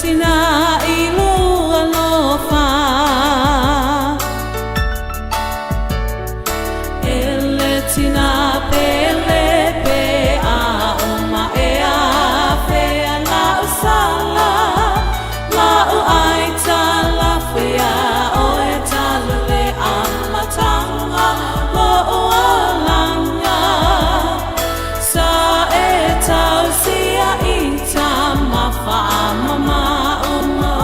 tina i lou alofa. E le tina pele pe a o maea fea lau sala, lau ai tala fea o e tala le amatanga lo'u olaga. Sa e tausia i tama faamama uma.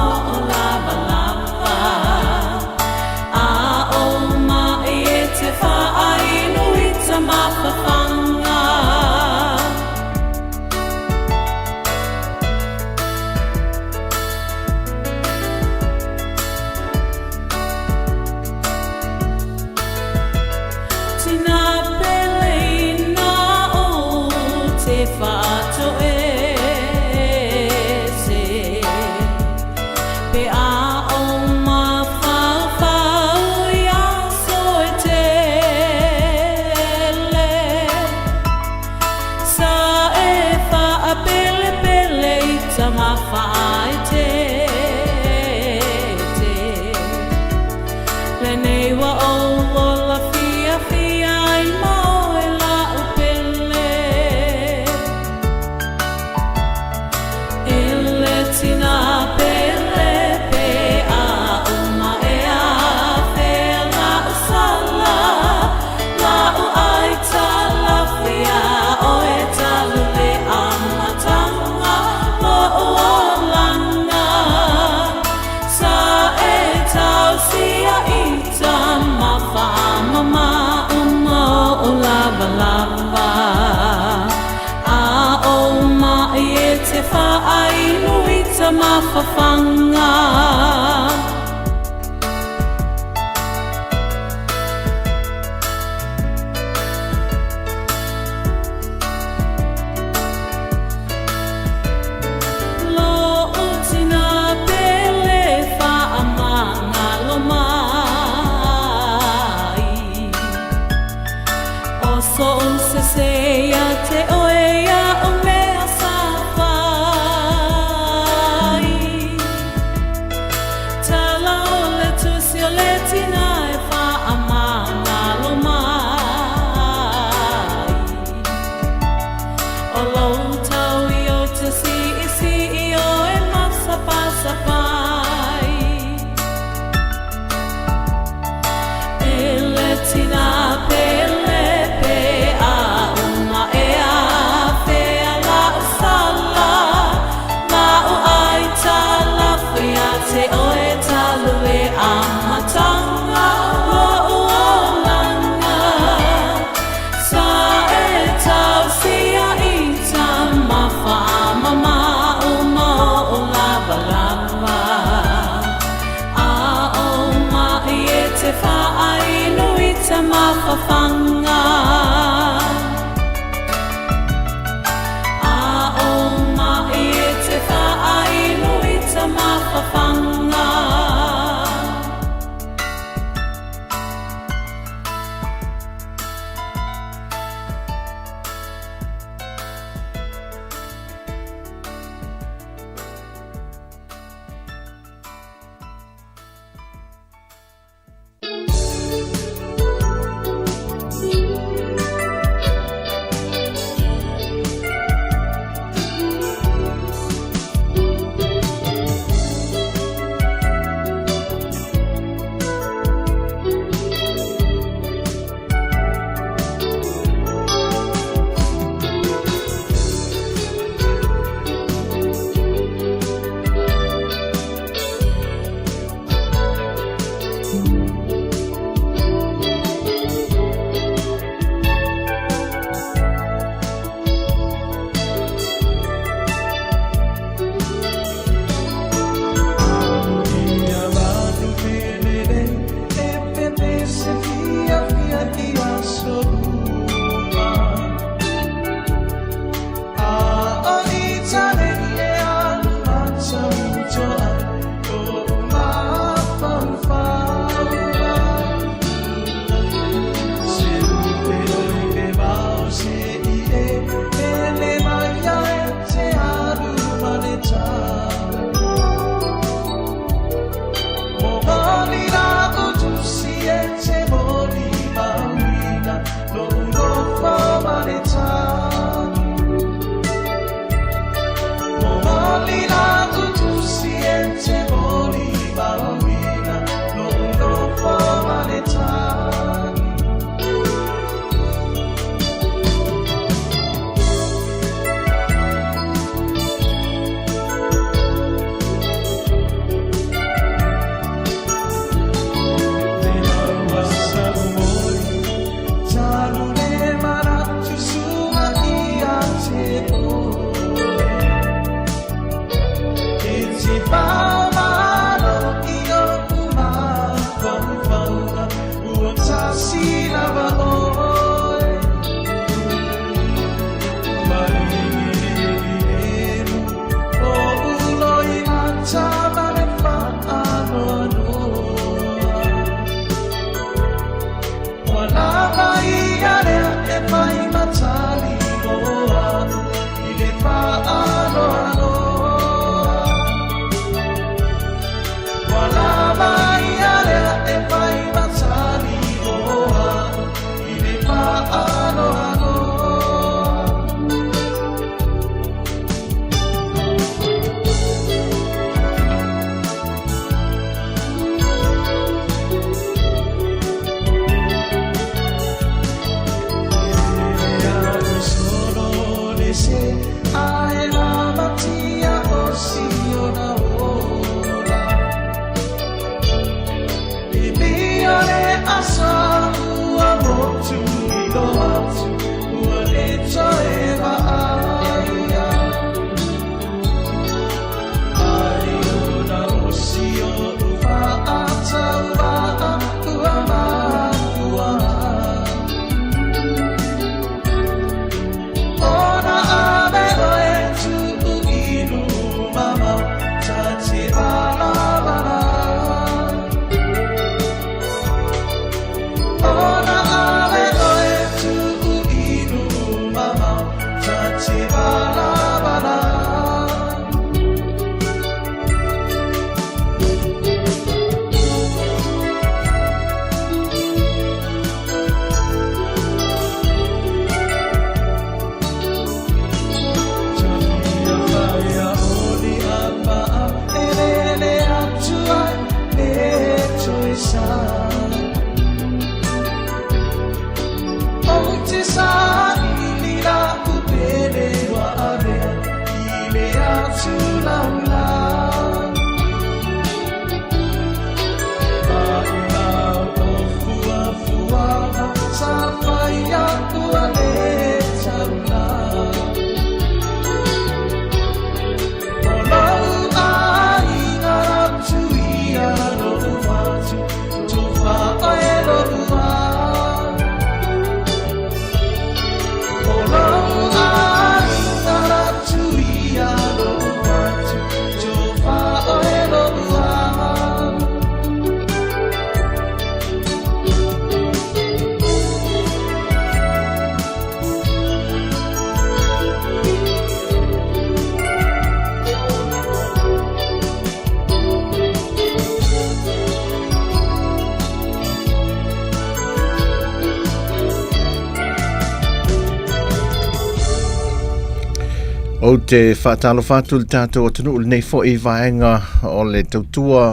Ou te faatalofa atu i le tatou atunuu i lenei foi vaega o le tautua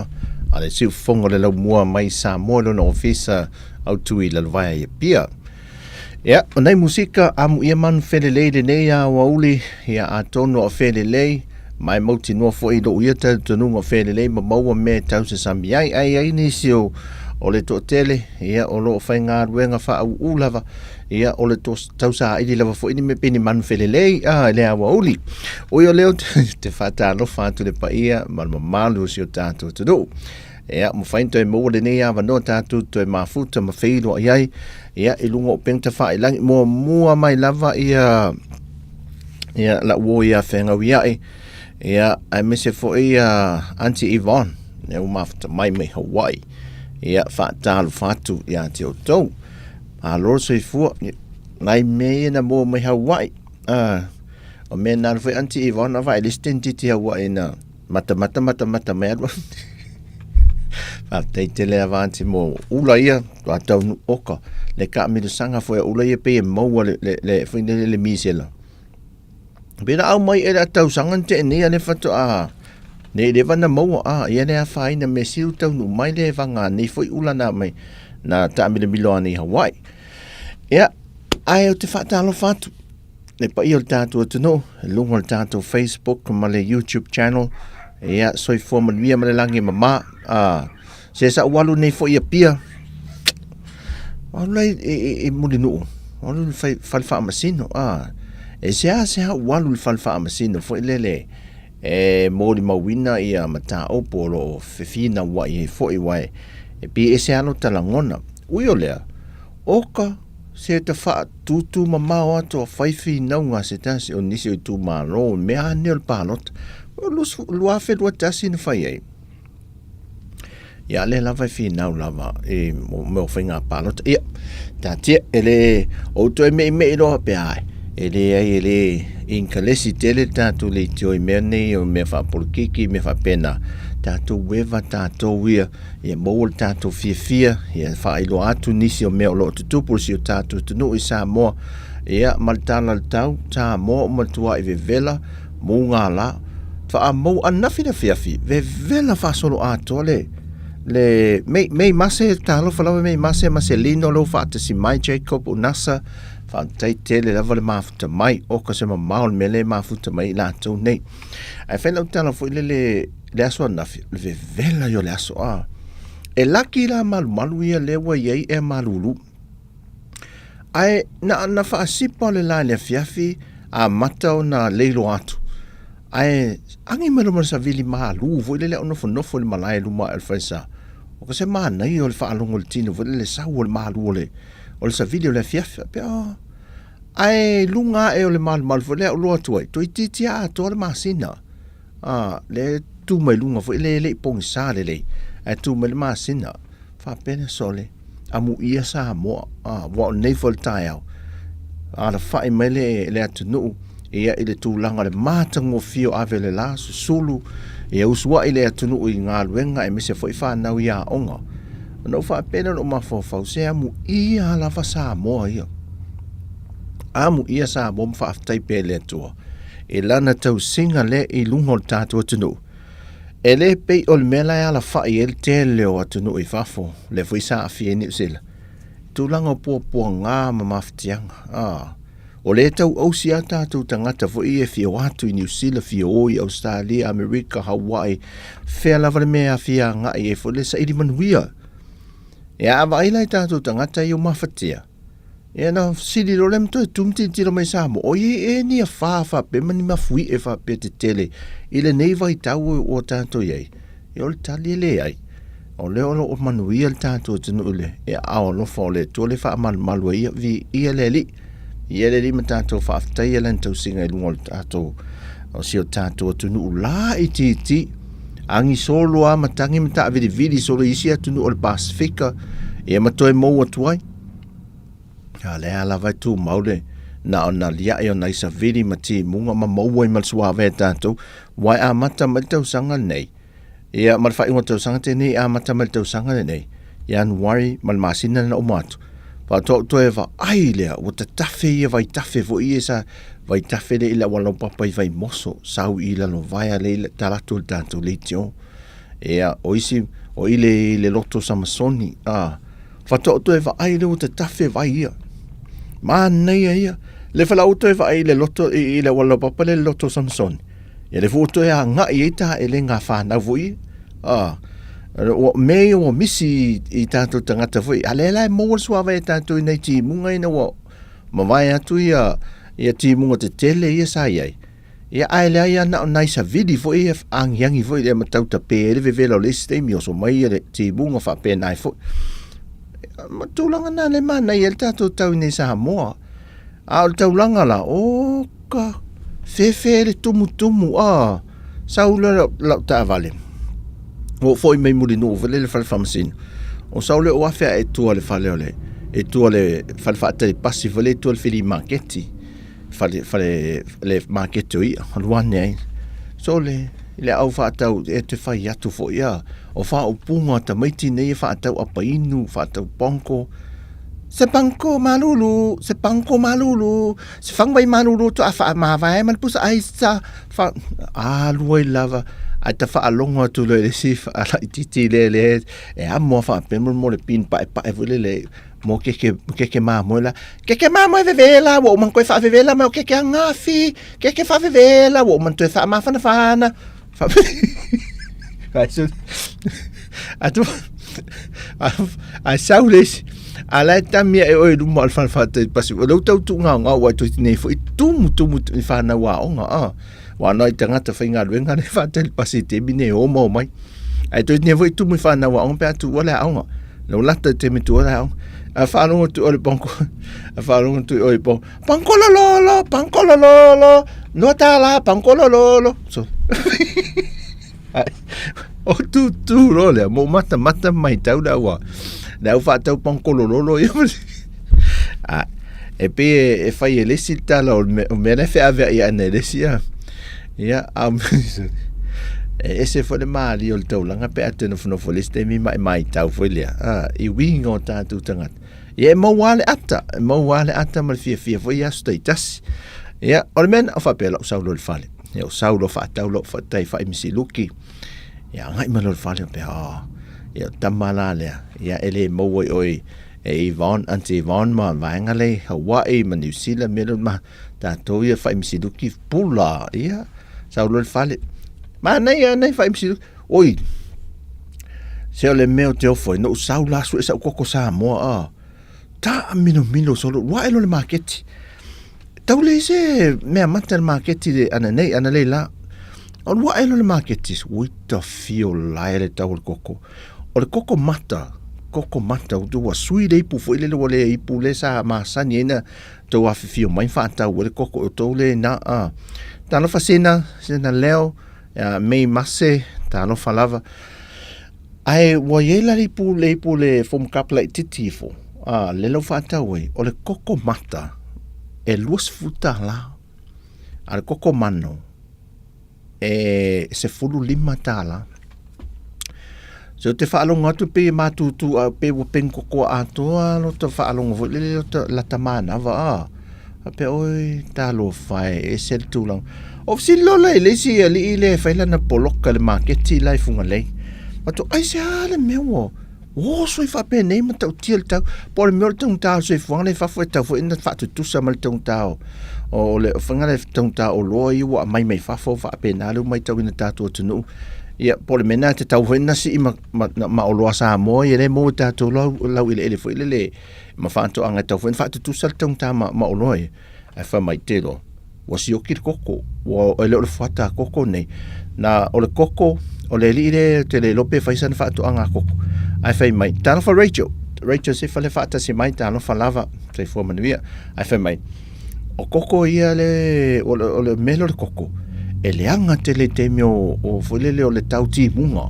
a le siufofoga o le laumua mai Samoa i lona ofisa autu i Lalovaea i Apia. Ia, o nei musika amuia manu felelei lenei aoauli, ia atonu o felelei, ma e mautinoa foi i lou ia talitonuga o felelei ma maua mea e tausasami ai. Ae i ai nisi o, o le toatele, ia, o lo o faigaluega faauu lava, ia, o le tausaili lava foi ni mea pei ni manu felelei, a, i le aoauli. Ui o lea ou te faatalofa atu i le paia ma le mamalu o si o tatou atunuu. Ia, mafai ona toe maua lenei avanoa tatou toe mafuta ma feiloai ai, ia, i luga o upega tafailagi. Muamua mai lava ia, ia lau uo ia Fegauia'i, ia, aemaise foi ia Aunty Yvonne, lea ua mafuta mai mai Hawaii. Ia, faatalofa atu ia te outou. Malo le soifua, nai mea ia na maua mai Hawaii. Ah, o mea na alu foi Aunty Yvonne a vaai le isi teinititi Hawaii na matamata matamata mai alu. Faafetai tele lava Aunty mo ula ia, ua taunuu oka. Le taamilosaga foi a ula ia pei e maua le, le, le, foi lele le misela. Pei na aumai e le tausaga na tea nei a le faatoa nei leva na maua a ia le afaina mea sili ua taunuu mai le vaga nei foi ula na mai na taamilomilo nei i Hawaii. Ia, ae ou te faatalofa atu le paia o le tatou atunuu i luga o le tatou Facebook ma le YouTube channel. Ia, soifua manuia ma le lagi e mama. A, se sa ou alu nei foi i Apia. Alu la i, i, i Mulinuu. Alu i le fale faamasino. A, e seasea ou alu i le fale faamasino foi lele e molimauina ia mataupu o lo o fefinauai ai foi, aua e pei e ese lava lota lagona. Ui o lea, oka se ta faatūtū mamao atu a fai finauga a se tasi o nisi o itumalo i mea lava nei o le palota. O le 2021 na fai ai. Ia, lea lava e finau lava i mea o faiga palota. Ia, taatia, e le, ou toe meimei loa pe a, e leai, e le inkalesi tele le tatou leitio i mea nei o mea faapolokiki, mea faapena. Tatou eva tatou ia, ia maua le tatou fiafia, ia faailoa atu nisi o mea o lo o tutupu i si o tatou atunuu i Samoa. Ia, ma le tala o le tau, Samoa ua matuai vevela, mugala, faamou ananafi le afiafi, vevela faasoloatoa le, le, mei, mei mase, talofa lava mei mase ma Selino lou faatasi mai, Jacob Unasa, faafetai tele lava le mafuta mai, oka se mamao le mea le mafuta mai i latou nei. Ae fai lau tala foi lele, le aso ananafi, le vevela ia o le aso, a. E laki la malumalu ia lea ua i ai ea malulu. Ae na ona faasipa o le la i le afiafi, amata ona leiloa atu. Ae agi mai loa ma le savili malu foi lele a o nofonofo i le malae i luma ae o le falesa. O ka se manaia o le faalogo i le tino foi lele sau o le malu o le, o le savili o le afiafi. Faapea, oh. Ae i luga ae o le malumalu foi lea a ou loa atu ai, toeitiiti lava atoa le masina. Ah, lea e tu mai luga foi lea e le i pogisa lelei, ae tu mai le masina. Faapea lea, sole, amuia Samoa, ah, ua o nei foi le taeao, alafai mai le, le atunuu, ia i le tulaga o le matagofie o ave le la, susulu, ia usuai le atunuu i galuega aemaise foi fanau i aoga. Ona ou faapea lea o lou mafaufau, se amuia lava Samoa ia. Amuia Samoa ma faafetai pea i le Atua i lana tausiga lea i luga o le tatou atunuu. E le pei o le mea la e alafai ai le tele o atunuu i fafo, lea foi sa aafia ai Niu Sila, i tulaga o puapuaga ma mafatiaga. A, o lea e tau ausi lava tatou tagata foi ia e fia o atu i Niu Sila, fia o i Ausetalia, Amerika, Hawaii, fea lava le mea e fia agai ai foi le saili manuia. Ia, a vaai la i tatou tagata ia ua mafatia, Ia na sili loa lea ma toe tu ma tilotilo mai i Samoa, o i ai ea ni afa faapea ma ni mafuie faapea tetele i lenei vaitau ua tatou i ai? Ia o le tali e leai. O lea o lo o manuia le tatou atunuu i le aao alofa o le Atua lea e faamalumalu ai ia, viia le Alii. Viia le Alii ma tatou faafetaia Lana tausiga i luga o le tatou, o si o tatou atunuu laitiiti. Agi solo lava ma tagi ma taavilivili solo i isi atunuu o le Pasefika, ia ma toe mou atu ai. A lea lava e tumau le na o na liaʻi o nai savili ma timuga ma maua ai ma le suavai a tatou, ua e amata mai le tausaga lenei, ia ma le faaiuga o le tausaga tenei e amata mai le tausaga lenei, Ianuari ma le masina lena uma atu. Faatoa ou toe vaai lea, ua tatafe ia vaitafe foi ia sa vaitafe lea i le auala laupapa i Vaimoso, sau i Lalovaea lea i talaatu o le tatou leitio. Ia, o isi, o i le, i le loto Samasoni, a, faatoa ou toe vaai lea ua tatafe vai ia. Manaia ia. Le fa la ou toe vaai i le loto, i, i le auala laupapa lea i le loto Samasoni. Ia lea foi ua toe agai ai taelega a fanau foi ia. A, ua, mea ia ua misi i, i tatou tagata foi. A lea la e maua le suavai e tatou i nai timuga ina ua mavae atu ia, ia timuga tetele ia sa i ai. Ia ae leai lava na o nai savili foi ia agiagi foi lea ma tau tape ai le vevela o le isi taimi oso mai ia le timuga faapena ai foi. Ma tulaga na le manaia ai le tatou tau i nei Samoa. A o le taulaga la, oka, fefe le tumutumu, a, sau lea lau, lau taavale. Ua ou foi mai Mulinuu foi lea i le fale faamasino. O sau lea ou afe ae i tua i le fale o le, i tua i le fale faatali pasi foi lea i tua i le fili maketi. Fale, fale, le maketi o i'a, alu ane ai. So le, le au faatau e te fai atu foi a, o faaupuga a tamaiti nei e faatau apainu, faatau ponko. Se panko malulu, se panko malulu, se faguvai malulu to a faamavae ma le pusa aisa, fa, alu ai lava, ae ta faalogo atu loa i le isi laitiiti lea lea e amo a faapea mo le pin paepae foi lele mo keke, keke mamoe la. Keke mamoe vevela, ua uma ona toe faavevela mai o keke agafi, keke faavevela, ua uma ona toe faamafanafana. Atu, ae sau le isi, a la e tami ae oe i luma o le fale faatali pasi. O lea ua tau tuugaogao aua e toeitiiti nei foi tumu tumu i fanau aoga, a. Ua ana i tagata faigaluega le faatali pasi i taimi nei e o ma omai. Ae toeitiiti nei foi tumu i fanau aoga pe a tuua le aoga. Lau lata i taimi tuua le aoga. A faalogo atu oe i le panko, a faalogo atu oe i le panko, pankolololo, pankolololo, $2, pankolololo. So, o tūtū loa lea, mo matamata mai tau le aua, le au faatau pankolololo ia. A, e pei e, e fai e le isi le tala o le mea la e feaveai ana e le isi a. Ia, a e ese foi le malie o le taulaga pe a te nofonofo i le isi taimi ma e maitau foi lea, a, i uiga o tatou tagata. Ia, e maua lava le ata, e maua lava le ata ma le fiafia foi i aso taitasi. Ia, o le mea na, o faapea lau sau loa i le fale. Ia, o sau loa faatau lou tai faimisiluki. Ia, agai mai loa i le fale, faapea, oh, ia, o tama la lea, ia, e le maua i oe e Yvonne, Aunty Yvonne ma vaega lea i Hawaii ma New Zealand, mea lea ma tatou ia faimisiluki pula, ia, sau loa i le fale. Manaia nai faimisiluki. Oi, se o le mea o te ofo ai, na ou sau la sue sau koko Samoa, a, taaminomino solo, ua ae loa le maketi. Tau leai se mea mata le maketi le ananei, ananei la. O lua ae loa le maketi, ui ta fio lae le tau o le koko. O le koko mata, koko mata, ua sui le ipu foi lele ua le ipu le sa masani ai na tou afifio mai faatau ai le koko o tou le na a. Talofa Sena, Sena Leo, Mei Mase, talofa lava. Ae ua i ai la le ipu, le ipu le foam cup laitiiti ifo, a, le lau faatau ai, o le koko mata e $20, a le koko mano e $15. So te faalogo atu pei e matutu a pei ua penikokoa atoa lota faalogo foi lele lota lata manava a. Faapea oi talofa e, ese le tulaga. O fesili loa la i le isi alii lea e fai lana poloka i le maketi la i Fugalei. Faatoa aisea le mea ua oso ai faapenei ma matautia le tau. Po o le mea o le taugata o le soifuaga la i fafo e tatau foi ona faatutusa ma le taugata o o le faiga lea taugata o oloa ia ua aumai mai fafo faapena lea ua matauina i tatou atunuu. Ia po o le mea lena e tatau foi ona sii ma, ma, ma oloa Samoa ia lea e maua i tatou lau, laueleele foi lele ma faatoaga e tatau foi ona faatutusa le taugata ma, ma oloa ia. Ae fai mai te iloa, ua sioki le koko, ua, e le o le fuata koko nei. Na, o le koko, o le alii lea ou te le iloa pe fai sana faatoaga koko. Ae fai mai, talofa Rachel, Rachel se fale faatasi mai, talofa lava, soifua manuia. Ae fai mai, o koko ia le, o le, o le mea lea o le koko, e leaga tele i taimi o, o foi lele o le tau timuga.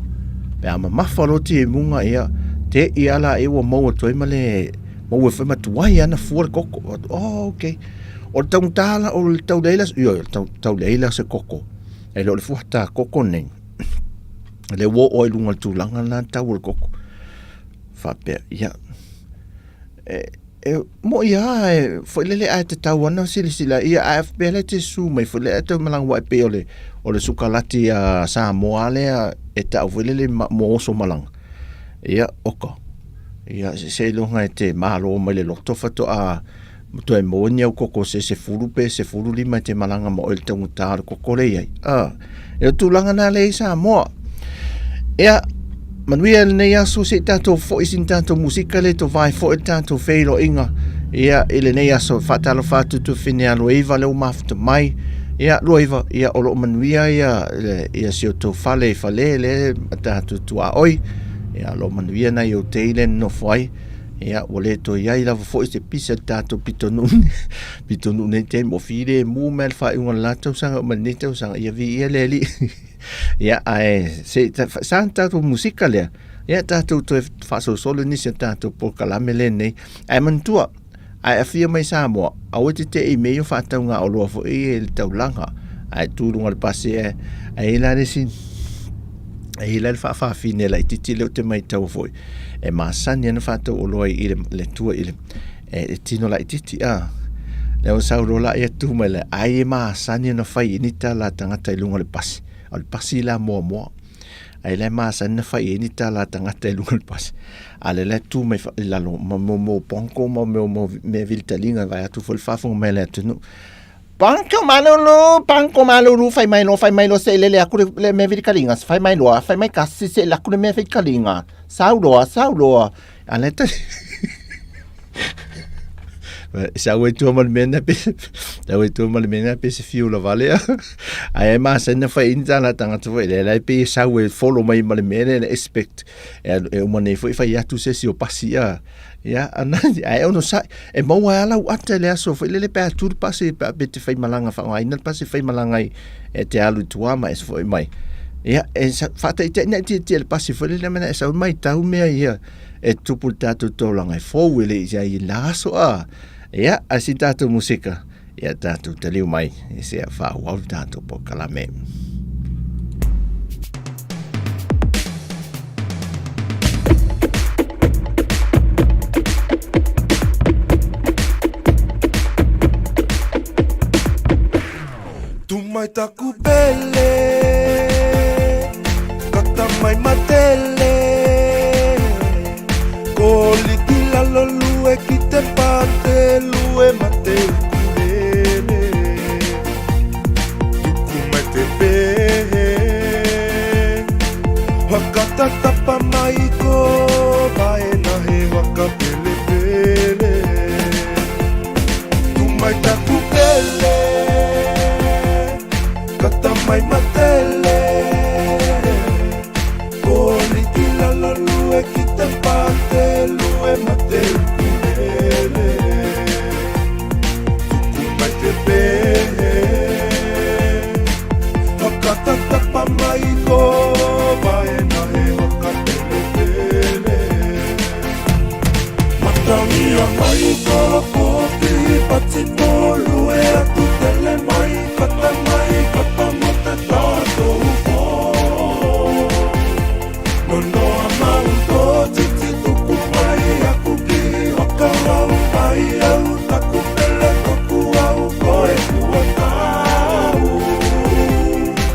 Pe a mamafa loa timuga, ia, te i ala e ua maua atu ai ma le, maua foi ma tuai ana fua le koko. Oh, okay. O le taugata la, o le tau leai la, ioe, o le tau, tau leai la se koko. E le o le fuata koko nei. Le ua oo ai luga o le tulaga lena le tau o le koko. Faapea, ia, e, E moʻi lava e foi lele ae tatau ana silasila ia ae pea lea te susu mai foi lea tau malaga aua e pei o le o le sukalati a Samoa lea e tau foi lele mo oso malaga. Ia oka. Ia seiloga e te malo mai le loto faatoa toe maua ni au koko se 10 pe 15 e te malaga ma oe i le taugata o le koko lea e i ai. A, e o tulaga na lea i Samoa. Ia, manuia lenei aso se i tatou foi sin tatou musika le to vai foi le tatou feiloaiga. Ia, i lenei aso, faatalofa atu tu whine a Luaiva le o mafuta mai. Ia, Luaiva, ia, o loo manuia ia, ia si o tou fale i fale le tatou tuaoi. Ia, o loo manuia nai o te ile nofo ai. Ia, ua le toe i ai lava foi se pisa i le tatou pitonuu pitonuu nei taimi ua filemu mai le faaiuga o le la tausaga ma lenei tausaga, ia viia le Alii. Ia, ae se i sa le tatou musika lea, ia tatou toe faasolosolo nisi o tatou polokalame lenei. Ae manatua, ae afia mai Samoa, aua e te tee i mea ia o faatauga oloa foi ia i le taulaga, ae tu i luga o le pasi ae i ai la le isi, e i ai la le faafafine laitiiti lea ou te maitaua foi, e masani ana faatau oloa i le, le tua i le e, e tino laitiiti a. Lea ua sau loa la ia tu mai le ai e masani ona fai i ni tala a tagata i luga o le pasi. O le pasi la muamua. Ai la e masani na fai i ni tala a tagata i luga o le pasi. A le la tu mai i lalo ma mo mo ponko ma mo mo mea vilitaliga vai atu foi le faafofoga mai a le atunuu. Panko malulu, panko malulu, fai mai loa, fai mai loa, se i lele aku le, le mea vilitaliga, fai mai loa, fai mai kasi, se i lele aku le mea vilitaliga. Sau loa, sau loa. A le tali. Sau ai tua ma le mea na pe, sau ai tua ma le mea na pe se fiu lava lea. Ai ai masani na fai ini tala tagata foi lea, la e pei e sau e follow mai ma le mea lea na expect. E, e uma nei foi fai atu se isi o pasi ia. Ia, ana, ae onosai, e maua ai lava lau ata i le aso foi lele pe a tu le pasi, pe a pe te faimalaga faaaogaina le pasi e faimalaga ai e te alu i tua ma e foi mai. Ia, e faataitai na tietie le pasi foi lele mena e sau maitau mea ia e tupu i le tatou taulaga e fou e le i ai i la aso a. Ia, a si tatou musika, ia tatou taliu mai e se a faaauau le tatou polokalame. Tu mai taku pele, kata mai matele. Ko liki lalo lue ki te pate lue mate ukulele. Tuku mai te pehe, whakatatapa mai ko vaena he waka pelepele. Tu mai taku pele, kata mai matele. Ko liki lalo lue ki te pate lue mate ukulele. Tuku mai te pehe, whakatatapa mai ko vaena he waka pelepele. Matangia mai ko pōti pati pōlue atu tele mai kata mai kata mo te tātou pō. Nonoa mau tō titi tuku mai aku ki whakarau mai au taku pele toku au koe kua tau.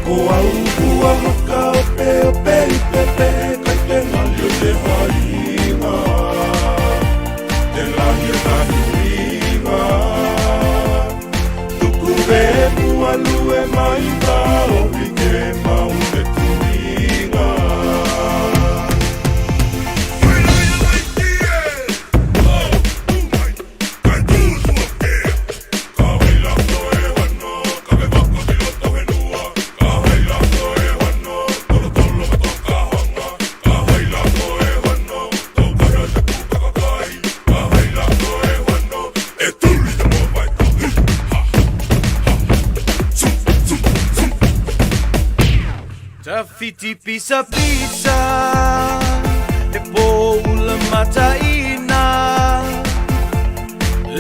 Ko au kua whakaopeope i te pehe kai te ngalio te haringa. Te lahi o tahi huinga. Tuku e mua lue mai taohi ke mau te tuinga. Tawhiti pisa pisa Te pō ula mataina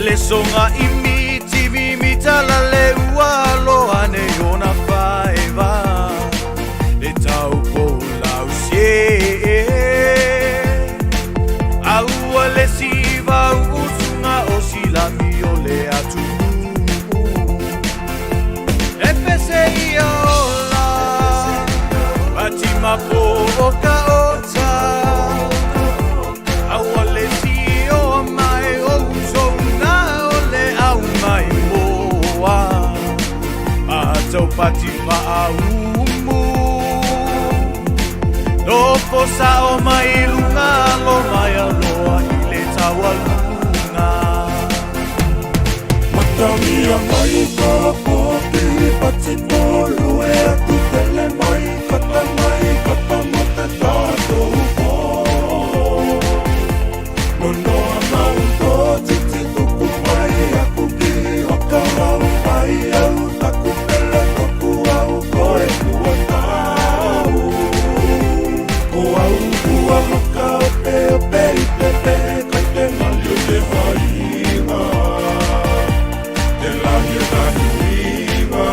Le songa i miti mimita la le ua loa nei ona faeva Le tau pou lau sie Aua le siva usunga pati faaumu. Nofo sao mai luga lo mai aloa i le taualuga. Matagia mai ka pōkiri pati polu e atu tele mai kata mai kata mo te tātou pō. Nonoa mau tō titi tuku mai aku ki wakarau ai au taku pele toku au koe kua tau. Ko au kua maka ope ope i te pe kai te mali o te whainga. Te lahi o tahi uiga.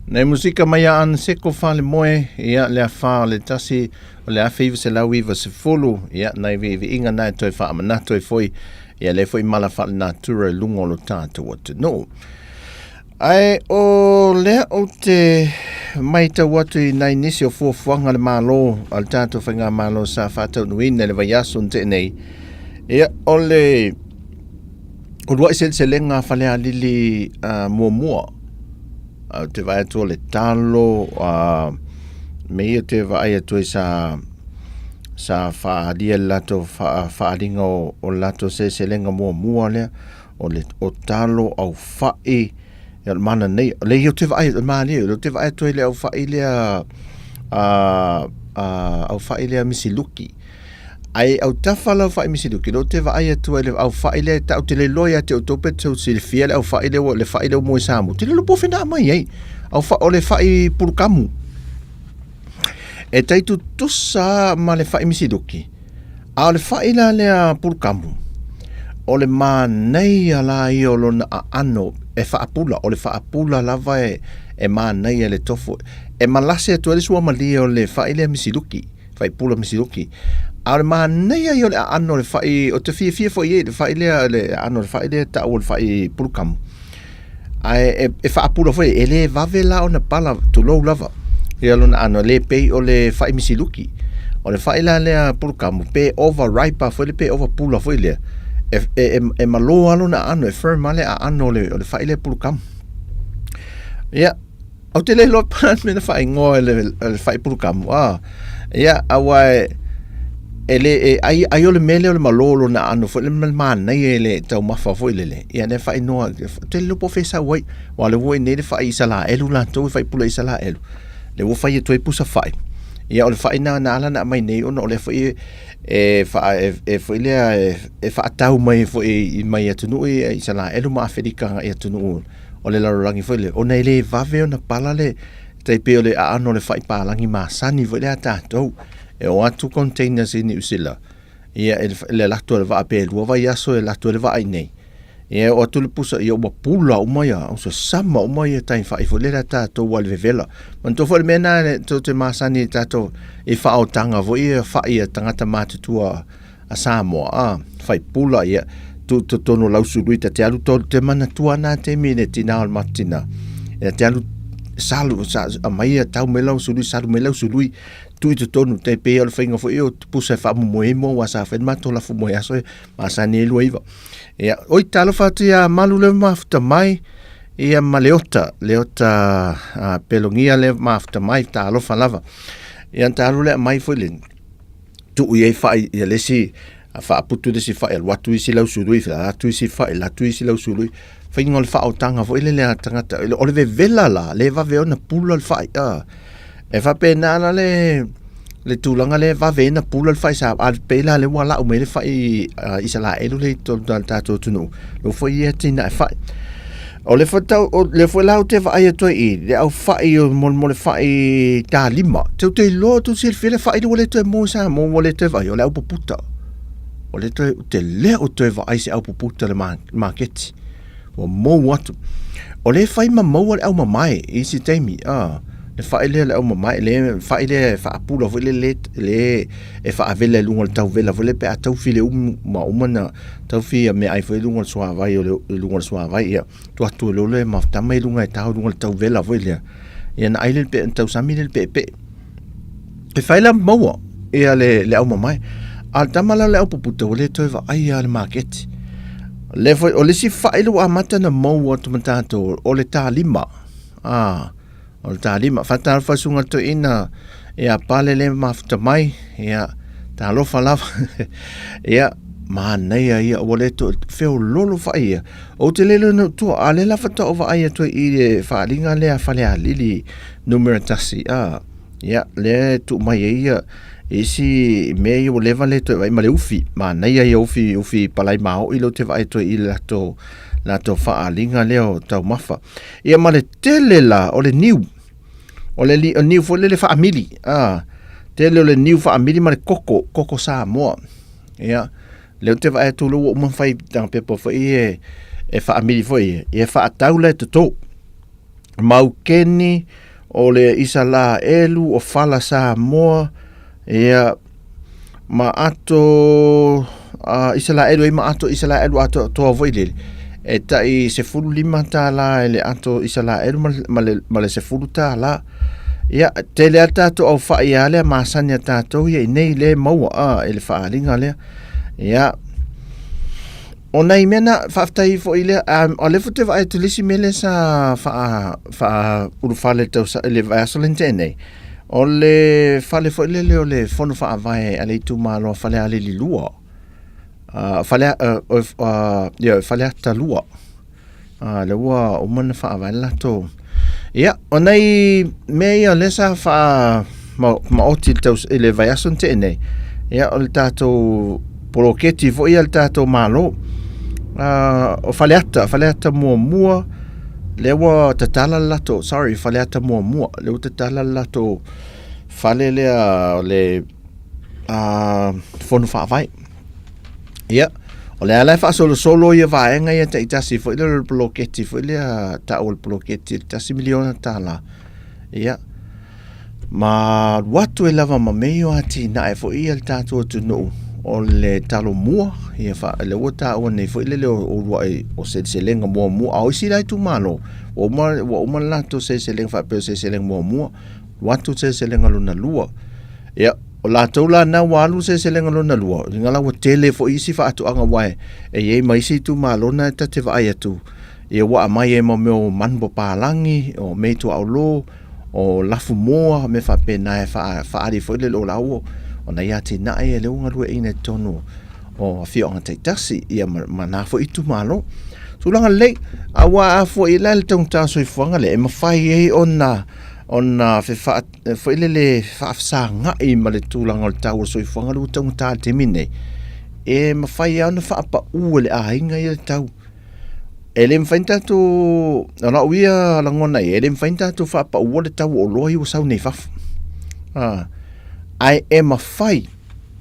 Nei musika mai a Anseko Falemoe, ia, le afa o le tasi o le 1990, ia, nai viiviiga na e toe faamanatu ai foi, ia, lea foi mala faalenatura i luga o lo tatou atunuu. Ae o lea ou te matau atu i nai nisi o fuafuaga a le Malo, a le tatou Faigamalo sa faataunuuina i le vaiaso na tea nei, ia, o le uluai seleselega a Falealili muamua, Ou te vaai atu o le talo, a me ia te vaai atu ai sa sa faaalia le latou faaaliga o, o le latou seleselega muamua lea, o le o talo, aufai, ia o le mana nei. O lea ou te vaai, o le malie, o lea ou te vaai atu ai i le aufai lea, a, a, aufai lea misiluki. Ae autafa lau fai misiluki, lea ou te vaai atu ai i le aufai lea e tau, ou te le iloa ia te outou pe tou silafia le aufai lea, le fai lea ua moe Samoa. Ou te le iloa po o fea na aumai ai. Au o le fai pulukamu. E tai tutusa ma le fai misiluki, a o le fai la lea pulukamu, o le manaia la ia o lona aano e faapula, o le faapula lava e, e manaia le tofu. E malase atu ai le suamalie o le fai lea misiluki. Faipula misiluki. A o le manaia ia o le aano o le fai, ou te fiafia foi i ai i le fai lea, le aano o le fai lea e tau o le fai pulukamu. Ae e, e faapula foi, e le vave la ona pala, tulou lava. Ia lona aano, e le pei o le fai misiluki. O le fai la lea pulukamu, pe over ripe foi lea, pe over pula foi lea, e, e, e, e malo lava lona aano, e firm lava le aano o le, o le fai lea pulukamu. Ia, Ou te le iloa po o le a le mea na faaigoa e le, le faipulukamu, a. Ia, aua e, e le, e, ai, ai o le mea lea o le malo lona aano foi lea ma le manaia i le taumafa foi lele, ia lea faaigoa, ou te le iloa po o fea e sau ai. Aua o lea ua i inei le fai Isalaelu latou e faipula Isalaelu, lea ua fai atu ai pusa fai. Ia o le fai lena na ala ona aumai nei ona o lea foi e, e, faa, e, e foi lea e, e faatau mai foi mai atunuu ia Isalaelu ma Afelika agai atunuu o le lalolagi foi lea, ona e le vave ona pala le tai pei o le aano o le fai palagi masani foi lea a tatou. E o atu containers i Niu Sila, ia e le alu atu o le vaa pe lua vaiaso e alu atu ai le vaa i inei. Ia e oo atu le pusa, ia ua pula uma ia, ua sasama uma ia tai fai foi lea a tatou ua le vevela. Manatua foi le mea lena tou te masani i tatou i faaotaga foi ia fai a tagata matutua a Samoa, a, fai pula, ia, tu totonu o lau sului, ta te alu tolu, te manatua nā taimi le tina o le matou tina, ia te alu salu, sa, aumai ia tau mai lau sului, salu mai lau sului, tuu i totonu, tai pei o le faiga foi o pusa e faamomoe ai moa, aua sa fai le matou lafumoe aso e masani ai 29. Ia, oi, talofa atu ia Malu lea mafuta mai, ia ma Leota, Leota a, Pelogia lea mafuta mai, talofa lava. Ia, ta alu lea aumai foi le, tuu i ai fai ia le isi faaputu le isi fai alu atu isi lau sului alu atu isi fai alu atu isi lau sului faiga o le faaotaga foi lele a tagata o le vevela la le vave ona pula le fai a e faapena la le le tulaga lea e vave ai ona pula le fai sa a pei la lea ua lau mai le fai Isalaelu lea i totonu o le tatou atunuu lea foi ia atinae fai O le whatau, o le foi la ou te vaai atu ai i le au fai o mo, mo le fai tālima. Te te iloa tu silafia le fai le ua le toe mo i Samoa ua le toe vaai, o le au puputa. Ua le toe, te lea o toe vaai se au puputa le maketi. Ua mou atu. O le fai ma maua le au mamae i isi taimi. Ah, le fai lea le au mamae, le fai lea e faapula foi le le, le e faavela i luga o le tauvela foi le pe a taufi le umu ma uma na Taufi ia meaai foi i luga o le suavai o le i luga o le suavai ia tuu atu e lolo e mafuta mai luga e tao i luga o le tauvela foi lea. Ia na ai le pe tausami le peepee. E fai la maua ia le le au mamae. A le tama la le au puputa ua le toe vaai a le maketi. Le foi o le isi fai le ua amata na maua atu ma tatou o le talima. Ah O le talima. Faatalofa susuga toeaina ia Pale le mafuta mai, ia talofa lava. Ia manaia ia ua le toe feololo fai ia. Ou te le iloa ina tua, a lea la faatoa ou vaai atu ai i le faaaliga lea a Falealili numera 1. A, ia lea e tuu mai ai ia isi mea ia ua leva le toe vaai ma le ufi. Manaia ia ufi, ufi palai maoi lea ou te vaai atu ai i le latou latou faaaliga lea o taumafa. Ia ma le tele la o le niu. O le li, o niu foi lele faamili. Ah, tele o le niu faamili ma le koko, koko Samoa. Ia, lea ou te vaai atu lea ua uma fai tanga pepa foi e, e faamili foi e, ia faatau la e toto. Maukeni, o le Isalaelu, o Fala Samoa, ia, ma ato a Isalaelu ai ma ato Isalaelu atoatoa foi lele, e tai $15 i le ato Isalaelu ma, ma le, ma le $10. Ia, tele a tatou au whai a lea masani a tatou ia i nei le maua a e le whaaliga lea. Ia, o nai mea na faafetai foi lea, o lea foi te vaai atu i le isi mea lea sa faa, faa ulufale i le tausa, i le vaiaso lea na tea nei, o le fale foi lele o le fono faavae a le itumalo a Falealili 2. Fale, ia, Faleata 2. Lea ua uma ona faavae le latou. Ia, o nai mea ia lea sa faa maoti i le i le vaiaso na tea nei, ia o le tatou poloketi foi ia a le tatou Malo. O Faleata, Faleata muamua, lea ua tatala le latou, sorry, Faleata muamua, lea ua tatala le latou fale lea o le fono faavae. Ia, o le ala e faasolosolo ia vaega ia taitasi foi lea o le poloketi foi lea tau o le poloketi i le $1 miliona. Ia, ma alu atu ai lava ma mea ia o atinae foi ia a le tatou atunuu o le Talomua, ia fa, lea ua taua nei foi lele o uluai o seleselega muamua, a o isi la itumalo, ua uma, ua uma le latou seleselega faapea o seleselega muamua, alu atu le seleselega lona lua. Ia, o latou la na ua alu le seleselega lona lua, lena la ua tele foi isi faatoaga aua e i ai ma isi itumalo na ta te vaai atu, ia ua aumai ai ma mea o manu papalagi, o meituaolo, o lafumoa, mea faapena e faaali foi lele o la ua, o nai atinae ia lea ua galueaiina i totonu o afioaga taitasi, ia ma na foi itumalo. Tulaga lelei, aua a foi la le taugata o le soifuaga lea, e mafai ai ona ona fefa, foi lele faafesagai ma le tulaga o le tau o le soifuaga lea ua taugata i le taimi nei, e mafai lava ona faapau e le aiga ia le tau. E le mafai ona tatou, o lau ia lagona ia, e le mafai ona tatou faapaua le tau o oloa ia ua sau nei i fafo. Ae e mafai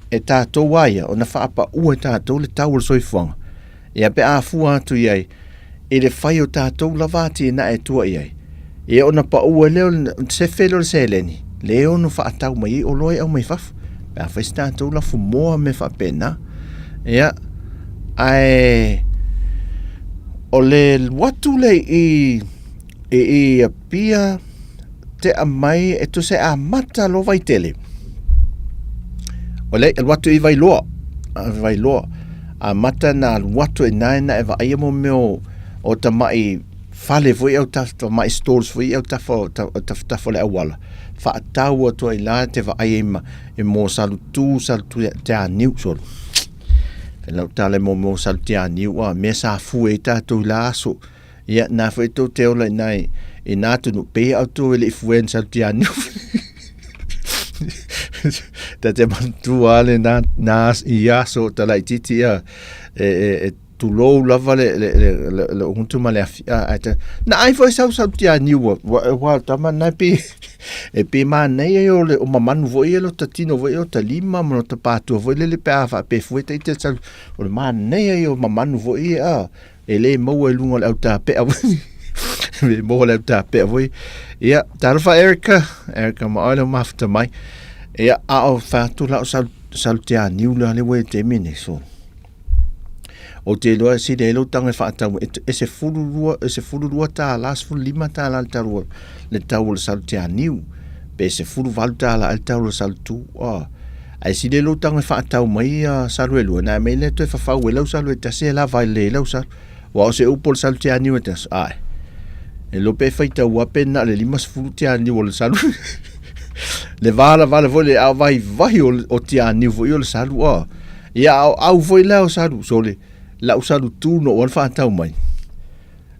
e tatou lava ia ona faapaua e tatou le tau o le soifuaga, ia pe a fua atu i ai i le fai o tatou lava atinae e tua i ai, ia ona pau ai lea o le sefe lea o le seleni, lea e ono faatau mai ai oloa ia e aumai fafo, pe a fai se tatou lafumoa ma mea faapena. Ia, ae o le alu atu lea i i Apia tea mai e tusa e amata loa Vaitele. O le alu atu i Vailoa, Vailoa, amata na alu atu i ina na e vaaia mo mea o tamai fale foi au tamai stalls foi au tafa o tafatafa o le auala, faatau atu ai la te vaai ai ma e mo salutu salutu te aniu solo. E lau tala mo mo salu te aniu a mea sa fue ai tatou i la aso. Ia, na foi tou te ola i nai i nā tunu, pei au tou e le i fue ni salu te aniu. Ta te manatua le nā, nā i aso o talaititi ia, e, e, e tulou lava le, le, le, le, le ugutu ma le afi. A, ai ta, na ai foi sau sau te aniu, wa, wa, wa tama nai pi, e pi mānei ai o le o mamanu foi e lo ta tino foi o ta lima ma lo ta pātua foi lele pe a whaapefu e te i te sau, o le mānei ai o mamanu foi e a, E le maua i luga o le autapea foi. Le maua le autapea foi. Ia, talofa Erica, Erica ma oe le mafuta mai. Ia, a o whātu la o salu, salu te aniu la le ue te mine, so. O te loa si le lo tanga whaatau, e, e se fulu lua, e se fulu lua tā la, se fulu lima tā la le tau, le tau o le salu te aniu. Pe se fulu valu tā la le tau o le salu tū. Oh. Ae sili e lou tago e faatau mai ia salu e lua, na mei lea toe fafau e lau salu e tasi e lava ai le lau salu. Ua o se upu o le salu tianiu e tasi, ae. E lo pe faitau a pe na le 50 tianiu o le salu. Le vala vala foi le au vahi vahi o, o tianiu foi o le salu a. Ia au, au foi lea o salu, so le lau salu tu no o le faatau mai.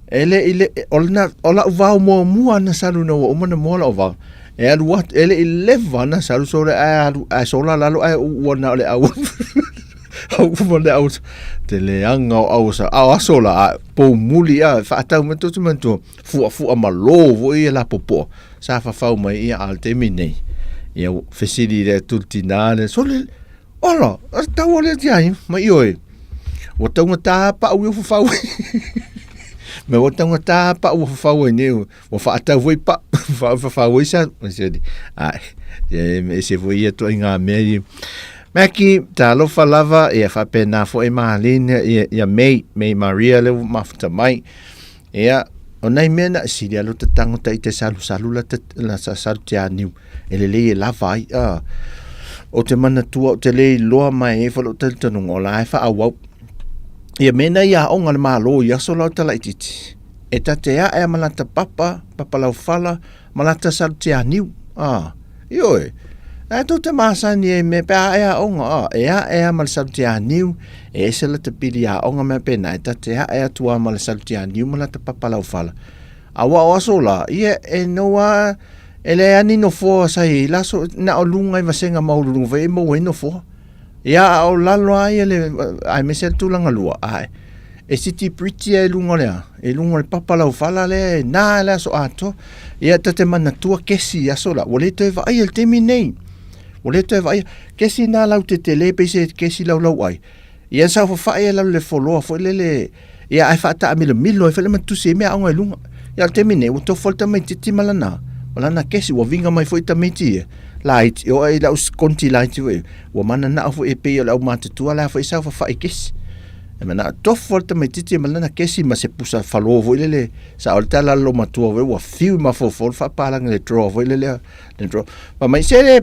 E le i le, o lena, o lau vao muamua na salu na ua uma na moa lau vao. E alu atu, e le i leva na salu sole ae alu, ae sola lalo ae ua na o le au. Au uma le au, te leaga o au sa, a o aso la, a pou muli a, whaatau mai tō te mantua, fua fua ma lō voi e la popoa, sa whawhau mai ia a le taimi nei. Ia, fesili le tultina le, sole, Ola, a tau o le tia ai, mai ioe. Ua taugata pau i o fafau. Mea ua taugata pau ua fafau ai nei, ua faatau foi pau, fafau ai sa, ai, e se foi ia ituaiga mea ia. Mackie, talofa lava, ia faapena foi Marlene, ia, ia May, May Maria lea ua mafuta mai. Ia, o nai mea na sili alo ta tago ta ita salusalu la ta, la sa salu te aniu, e lelei e lava ai, a. Ou te manatua ou te le iloa mai e foi lou talitonuga, o la e faaauau. Ia mea na i aoga a le Malo i aso la o talaititi, e ta te ae a ma lata papa, papa laufala, ma lata salu te aniu, a. Ioe, ae tou te masani ai me pe a e aoga, a, e ae a ma le salutianiu, e ese lata pili aoga mea pena, e ta te ae atu a ma le salutianiu ma lata papa laufala. A ua o aso la, ia e no a, e le ani nofoa sa i la so, na o lunga i vasenga maululunga foi e maua ai nofoa. Ia, a o lalo a ia le, aemaise le tulaga lua, ae, e siti pretty ai luga o le a, i luga o le papa laufala lea e nā le aso atoa. Ia, ta te manatua kesi i aso la, ua le toe vaaia i le taimi nei. Ua le toe vaaia. Kesi nā lau tetele pei se kesi laulauai. Ia sa fafa'i ai lalo le foloa foi lele, ia ae faataamilomilo ai foi le matusi ai mea aoga i luga. Ia o le taimi nei, ua tofu lava le tamaitiiti ma lana, ma lana kesi, ua viga mai foi tamaiti ia laiti, oo i lau konti laiti foi, ua mananao foi e pei o le aumatutua la foi sa fafa'i kesi. E manao tofu lava le tamaitiiti ma lana kesi ma se pusa falo foi lele, sa o le tala a le loomatua foi, ua fiu i mafaufau le faapalagi i le drawer foi lele, le drawer. Fai mai, se le,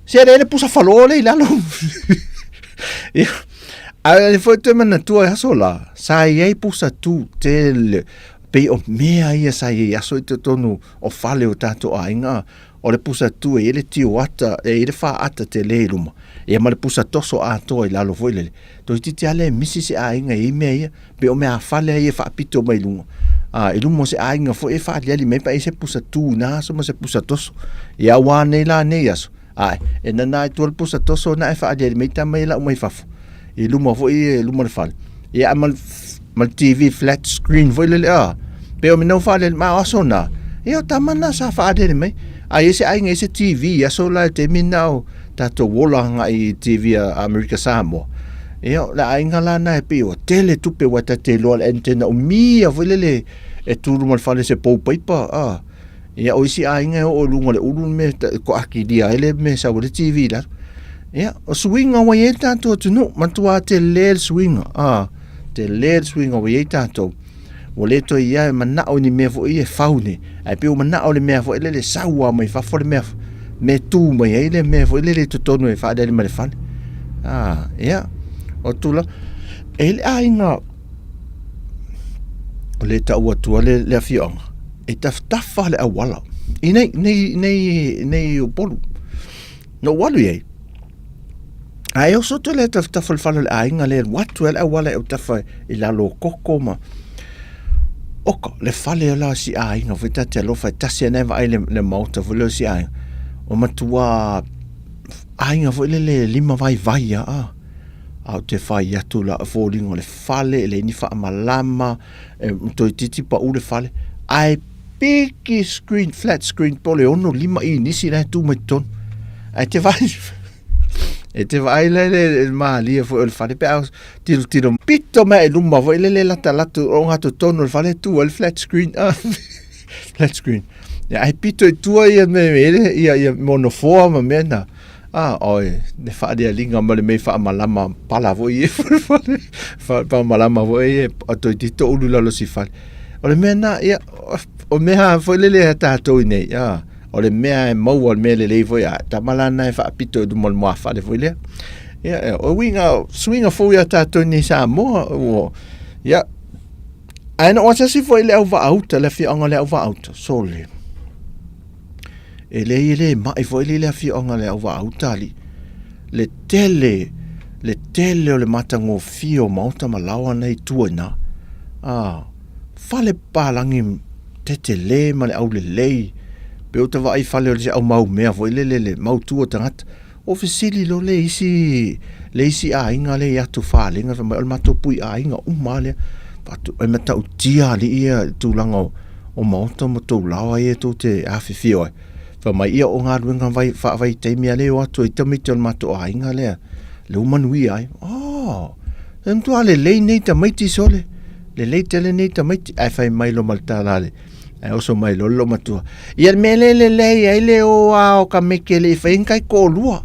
se le le pusa falo le i lalo. Ia, ae foi toe manatua i aso la, sa i ai pusa tu tele, pei o mea ia sa i ai aso i totonu o fale o tatou aiga, o le pusa tu e i ai le tioata, e i ai le faata tele i luma, ia ma le pusa toso atoa i lalo foi lele. Toeitiiti lava lea e misi se aiga e i ai mea ia, pei o meafale ia e faapito mai luga. A, i luma o se aiga foi e faaliali mai pe a i ai se pusa tu i na aso ma se pusa toso. Ia aua nei la nei aso, ae, e nana ai tua le pusa toso na e faaliali mai tama ia lau mai fafo. I luma foi i luma o le fale. Ia a ma le, ma le TV flat screen foi lele, a, pei o mea na faaliali mai, a o aso na, ia o tama na sa faaliali mai. A i ai se aiga i ai se TV i aso la i le taimi na o tatou ola agai i TV a Amerika Samoa. Ia, o le aiga la na e pei ua tele tupe ua ta te iloa le antenna umia foi lele e tu luma o le fale se pou paipa, a. Ia, o isi aiga e oo i luga o le ulu le mea e toakilia ai le mea e sau ai le TV i lalo. Ia, o suiga ua i ai le tatou atunuu, matua tele le suiga, a, tele le suiga ua i ai tatou. Ua le toe i ai e manao i ni mea foi e fau nei, ae pei ua manao le mea foi lele sau lava mai fafo le mea, mea tu mai ai le mea foi lele i totonu e faaaliali mai le fale. A, ia, o tulaga. E i ai le aiga o le tau atua le, le afioaga, e tafatafa le auala i nei, nei, nei, nei Upolu. Na ou alu i ai, Ae oso atu le tafatafa o le fale o le aiga lea, alu atu ai le auala e autafa i lalo o koko ma... Oka, le fale o la si aiga foi ta te alofa e tasi ana e vaai le, le maota foi lea o si aiga. O matua aiga foi lele lima vaivai a, a. A ou te fai atu la foliga o le fale, e leai ni faamalama, e toeitiiti pau le fale. Ae piki screen, flat screen po o le 6 inisi la e tu mai totonu. Ae te vaai, e te vaai le, le, le malie foi o le fale pe a tilotilo pito mai i luma foi lele latalata o ogatotonu o le fale e tu ai le flat screen. Ah, flat screen. Ia, ae pito i tua ia me, me, ia, ia mo nofoa ma mea na. Ah, oi, le faalialiga ma le mea i faamalama pala foi e fale, faamalama foi e a toeitiiti toulu i lalo o si fale. O le mea na, ia, o mea foi lele a tatou i nei, ah, o le mea e maua o le mea lelei foi, a tama la na e faapito i luma o le muafale foi lea. Ia, ia, o uiga, suiga fou ia tatou i nei Samoa, ua, ia, ae na ou asiasi foi i le Auvaauta, le afioaga o le Auvaauta, sole. E leai e le mai foi le afioaga le Auvaauta alii. Le tele, le tele o le matagofie o maota ma laoa nei tua i ina. Ah, fale papalagi tetele ma le aulelei. Pei ou te vaai i fale o le au mau mea foi lele le mautu o tagata. O fesili loa le isi, le isi aiga lea i Atufalega fai mai o le matou pui aiga uma lava lea. Fai atu, e matautia alii ia i tulaga o, o maota ma tou laoa ia tou te afifio ai. Fai mai, ia o galuega vai, faavaitaimi lava lea e o atu ai tamaiti o le matou aiga lea, lea ua manuia ai. Oh, e matua lelei nei tamaiti sole. Lelei tele nei tamaiti, ae fai mai loa ma le tala a le, ae oso mai loa le loomatua. Ia le mea lea e lelei ai le o a o ka meke e le i faia ni kai toalua.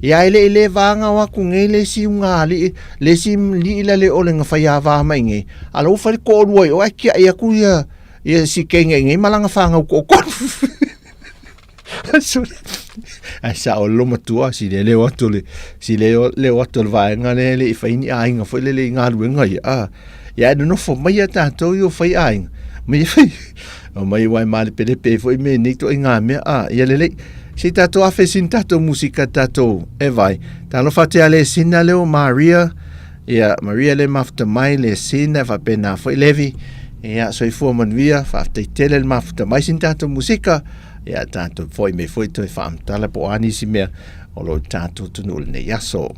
Ia ae le i le vaga o atu nei le isi ugaalii, le isi alii la le ole na faiava mai nei, a o la ua fai le toalua i o ae tiai atu ia, ia si teine i inei ma lana fanau toatolu. Ae sao le loomatua, si le leo atu le, si le leo atu o le vaega lea e le i fai ni aiga foi lele i galuega ia. Ah, ia ae nonofo mai ia tatou ia o fai aiga, mai e fai, mai uae malepelepe ai foi mea i nei ituaiga mea. Ah, ia lelei. Se i tatou afe sina tatou musika tatou e vai. Talofa atu ia Lesina leo Maria. Ia Maria le mafuta mai Lesina faapena foi Levi. Ia soifua manuia, faafetai tele le mafuta mai sina tatou musika. Ia tatou foi mai foi toe faamatala po o a nisi mea o lo o tatou atunuu i lenei aso.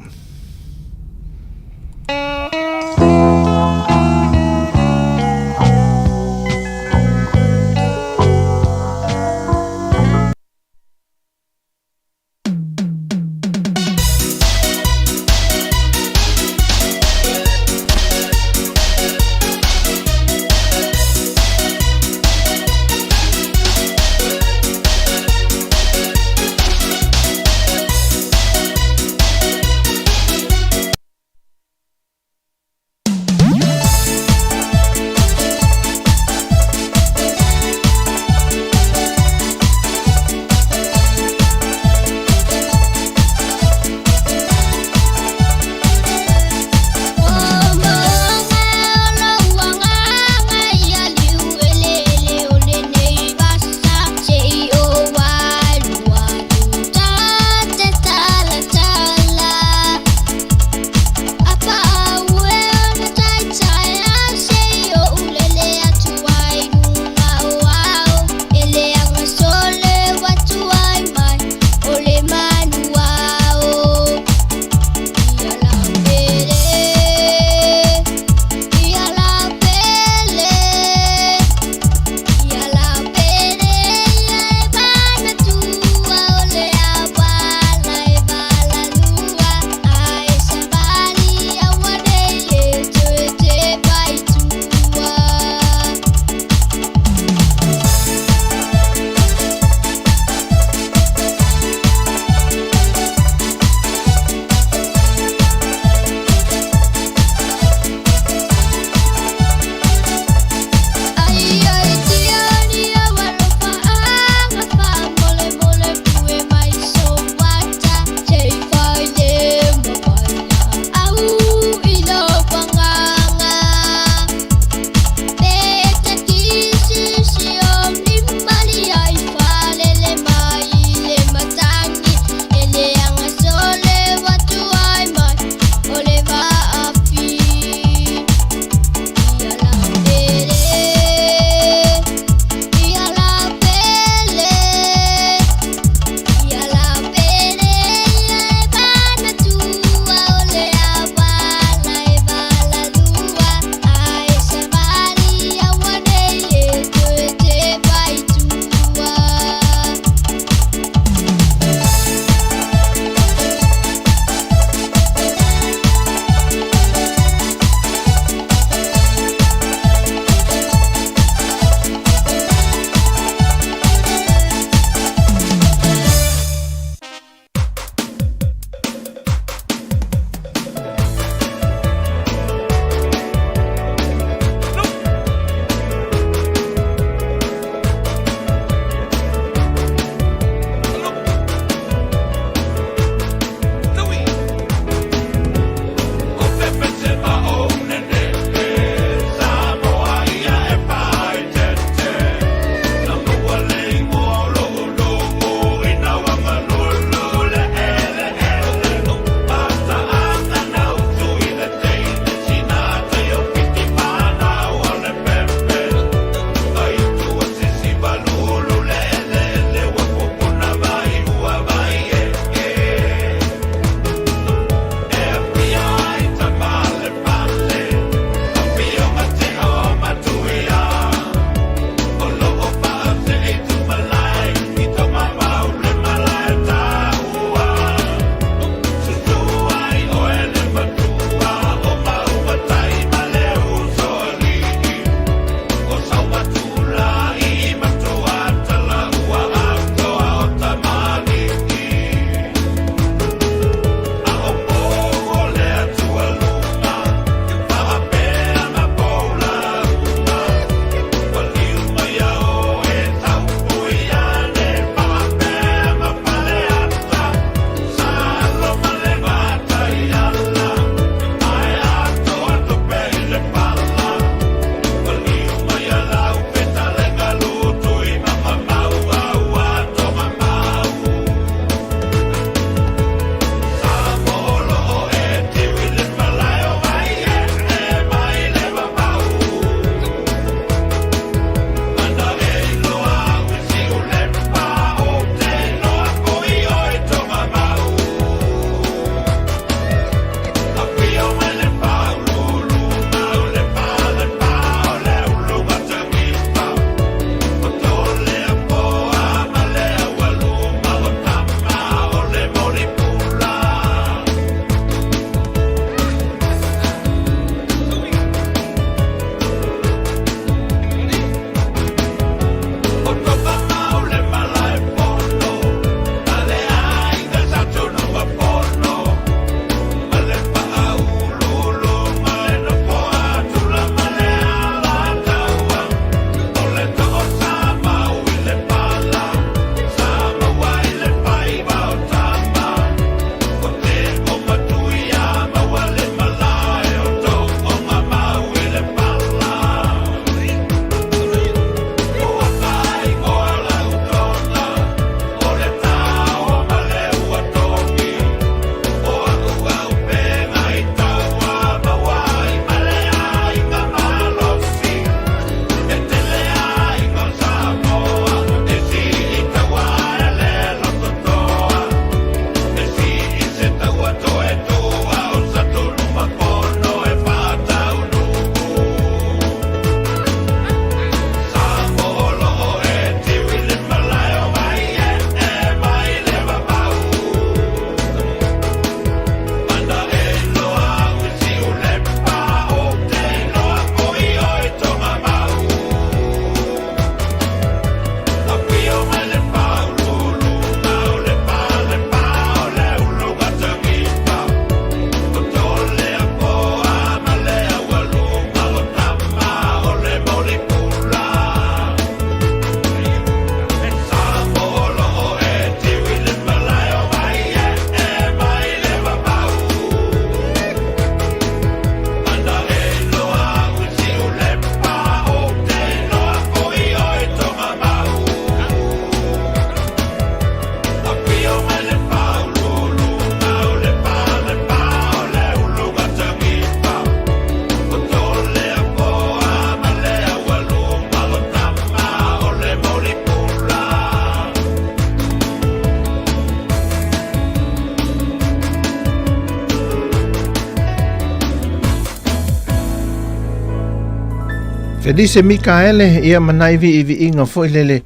Felise Mikaele, ia ma nai viiviiga foi lele,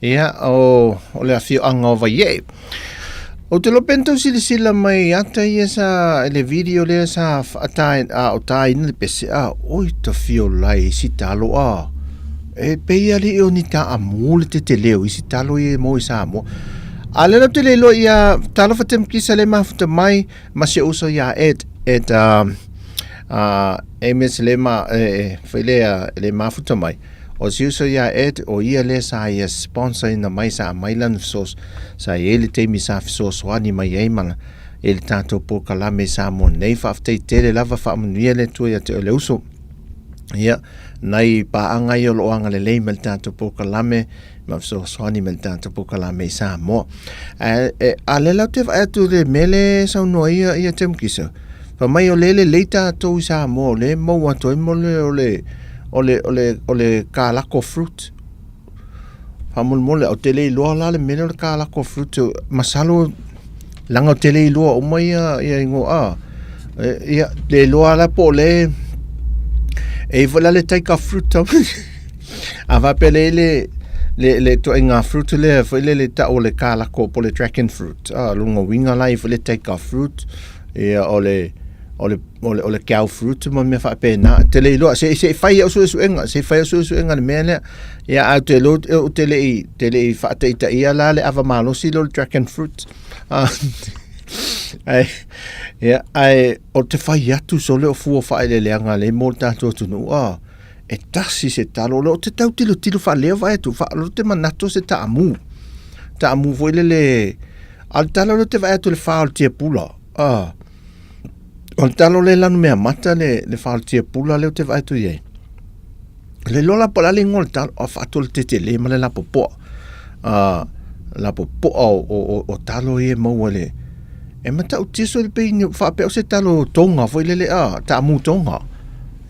ia, o, o le afioaga o Vaiee. Ou te iloa pe na tau silasila mai i ata ia sa, i le video lea sa faata, a o taina le pese, a, oi ta fio lai isi talo a. E pei alii o ni taamu le tetele o isi talo ia e maua i Samoa. A lea la ou te le iloa ia, talofa Temkisa le mafuta mai, ma si ou uso ia Ed, Ed, uh, Amos le ma, e, e, foi lea, le mafuta mai. O si uso ia Ed, o ia lea sa ia sponsor ina mai sa aumai lana fesoaso, sa i ai le taimi sa fesoasoani mai ai ma i le tatou polokalame i Samoa nei. Faafetai tele lava, faamanuia le Atua ia te oe le uso. Ia, nai paaga ia o lo o agalelei mai le tatou polokalame ma fesoasoani mai le tatou polokalame i Samoa. Ae, e, a lea la ou te vaai atu i le mea lea e saunoa ai ia, ia Tim Kisa, fai mai o lea e lelei tatou i Samoa, o lea e maua atu ai mo le, o le, o le, o le, o le kalako fruit. Faamolemole, ou te le iloa la le mea lea o le kalako fruit, masalo leaga ou te le iloa uma ia, ia igoa, a, ia, le iloa la po o le, e i ai foi la le taika fruit, a faapea le le, le, le ituaiga fruit lea foi lele tau o le kalako po o le dragon fruit, a, lona uiga la e i ai foi le taika fruit, ia o le, o le o le, o le cow fruit ma mea faapena. Te le iloa, se, se i fai au suesuega, se i fai au suesuega le mea lea. Ia, a te lo, o te le i, te le i faataitaia la le ava malosi lea o le dragon fruit. Ah, ai, ia, ai, o te fai atu sole o fua whaeleleanga le mō le tātou atunuu, ah, e tasi se talo, o te tau tilotilo whaalea vai atu, whaalo te manato se taamu. Taamu foi lele, a le talo le te vai atu le wha o le tiapula, ah, O le talo le lanu mea mata le, le whaotia pula leo te vae tu iai. Le lola po la le ingoa le talo, a whaatu le tete le ma le lapo poa. A, lapo poa o, o, o, o talo ie maua le. E matau tiso le pei ni whaapea o se talo tonga foi lele a, ta amu tonga.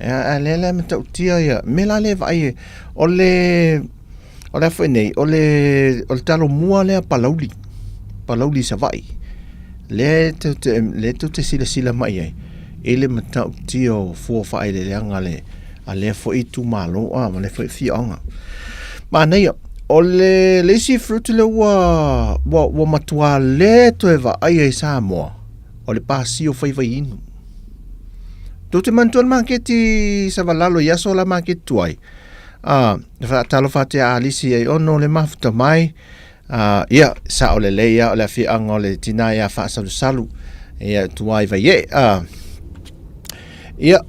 E a, a le le matau tia ia, me la le vaai e, o le, O le a foi nei, o le, o le talo mua lea palauli, palauli i Savaii. Lea e tou te, lea e tou te silasila mai ai, i le matautia o fua faaeleeleaga a le, a lea foi itumalo, a, ma lea foi afioaga. Manaia, o le, le isi fruit lea ua, ua, ua matua le toe vaaia i Samoa, o le pasio fai vaiinu. Tou te manatua le maketi i Savalalo i aso la maketi tuai, A, e faatalofa atu ia Alisi ai ono le mafuta mai. A, ia, sao lelei ia o le afiaga o le tina ia faasalusalu. Ia, tuai vai e. A, ia,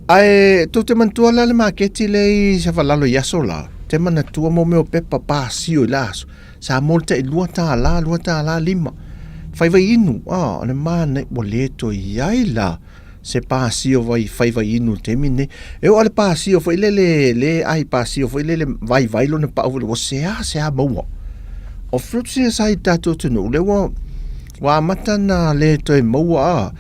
ae tou te manatua la le maketi le i Savalalo i aso la. Te manatua mo mea o pepa pasio i la aso. Sa mo le tai $2, $2.50. Fai vai inu, a, o le manaia, ua le toe i ai la. se pasio vai fai vaiinu i le taimi lenei. E oo lava le pasio foi lele le ai pasio foi lele vaivai lona pau foi lele, ua seasea maua. O fruits ia sa i tatou atunuu lea ua ua amata ona le toe maua a.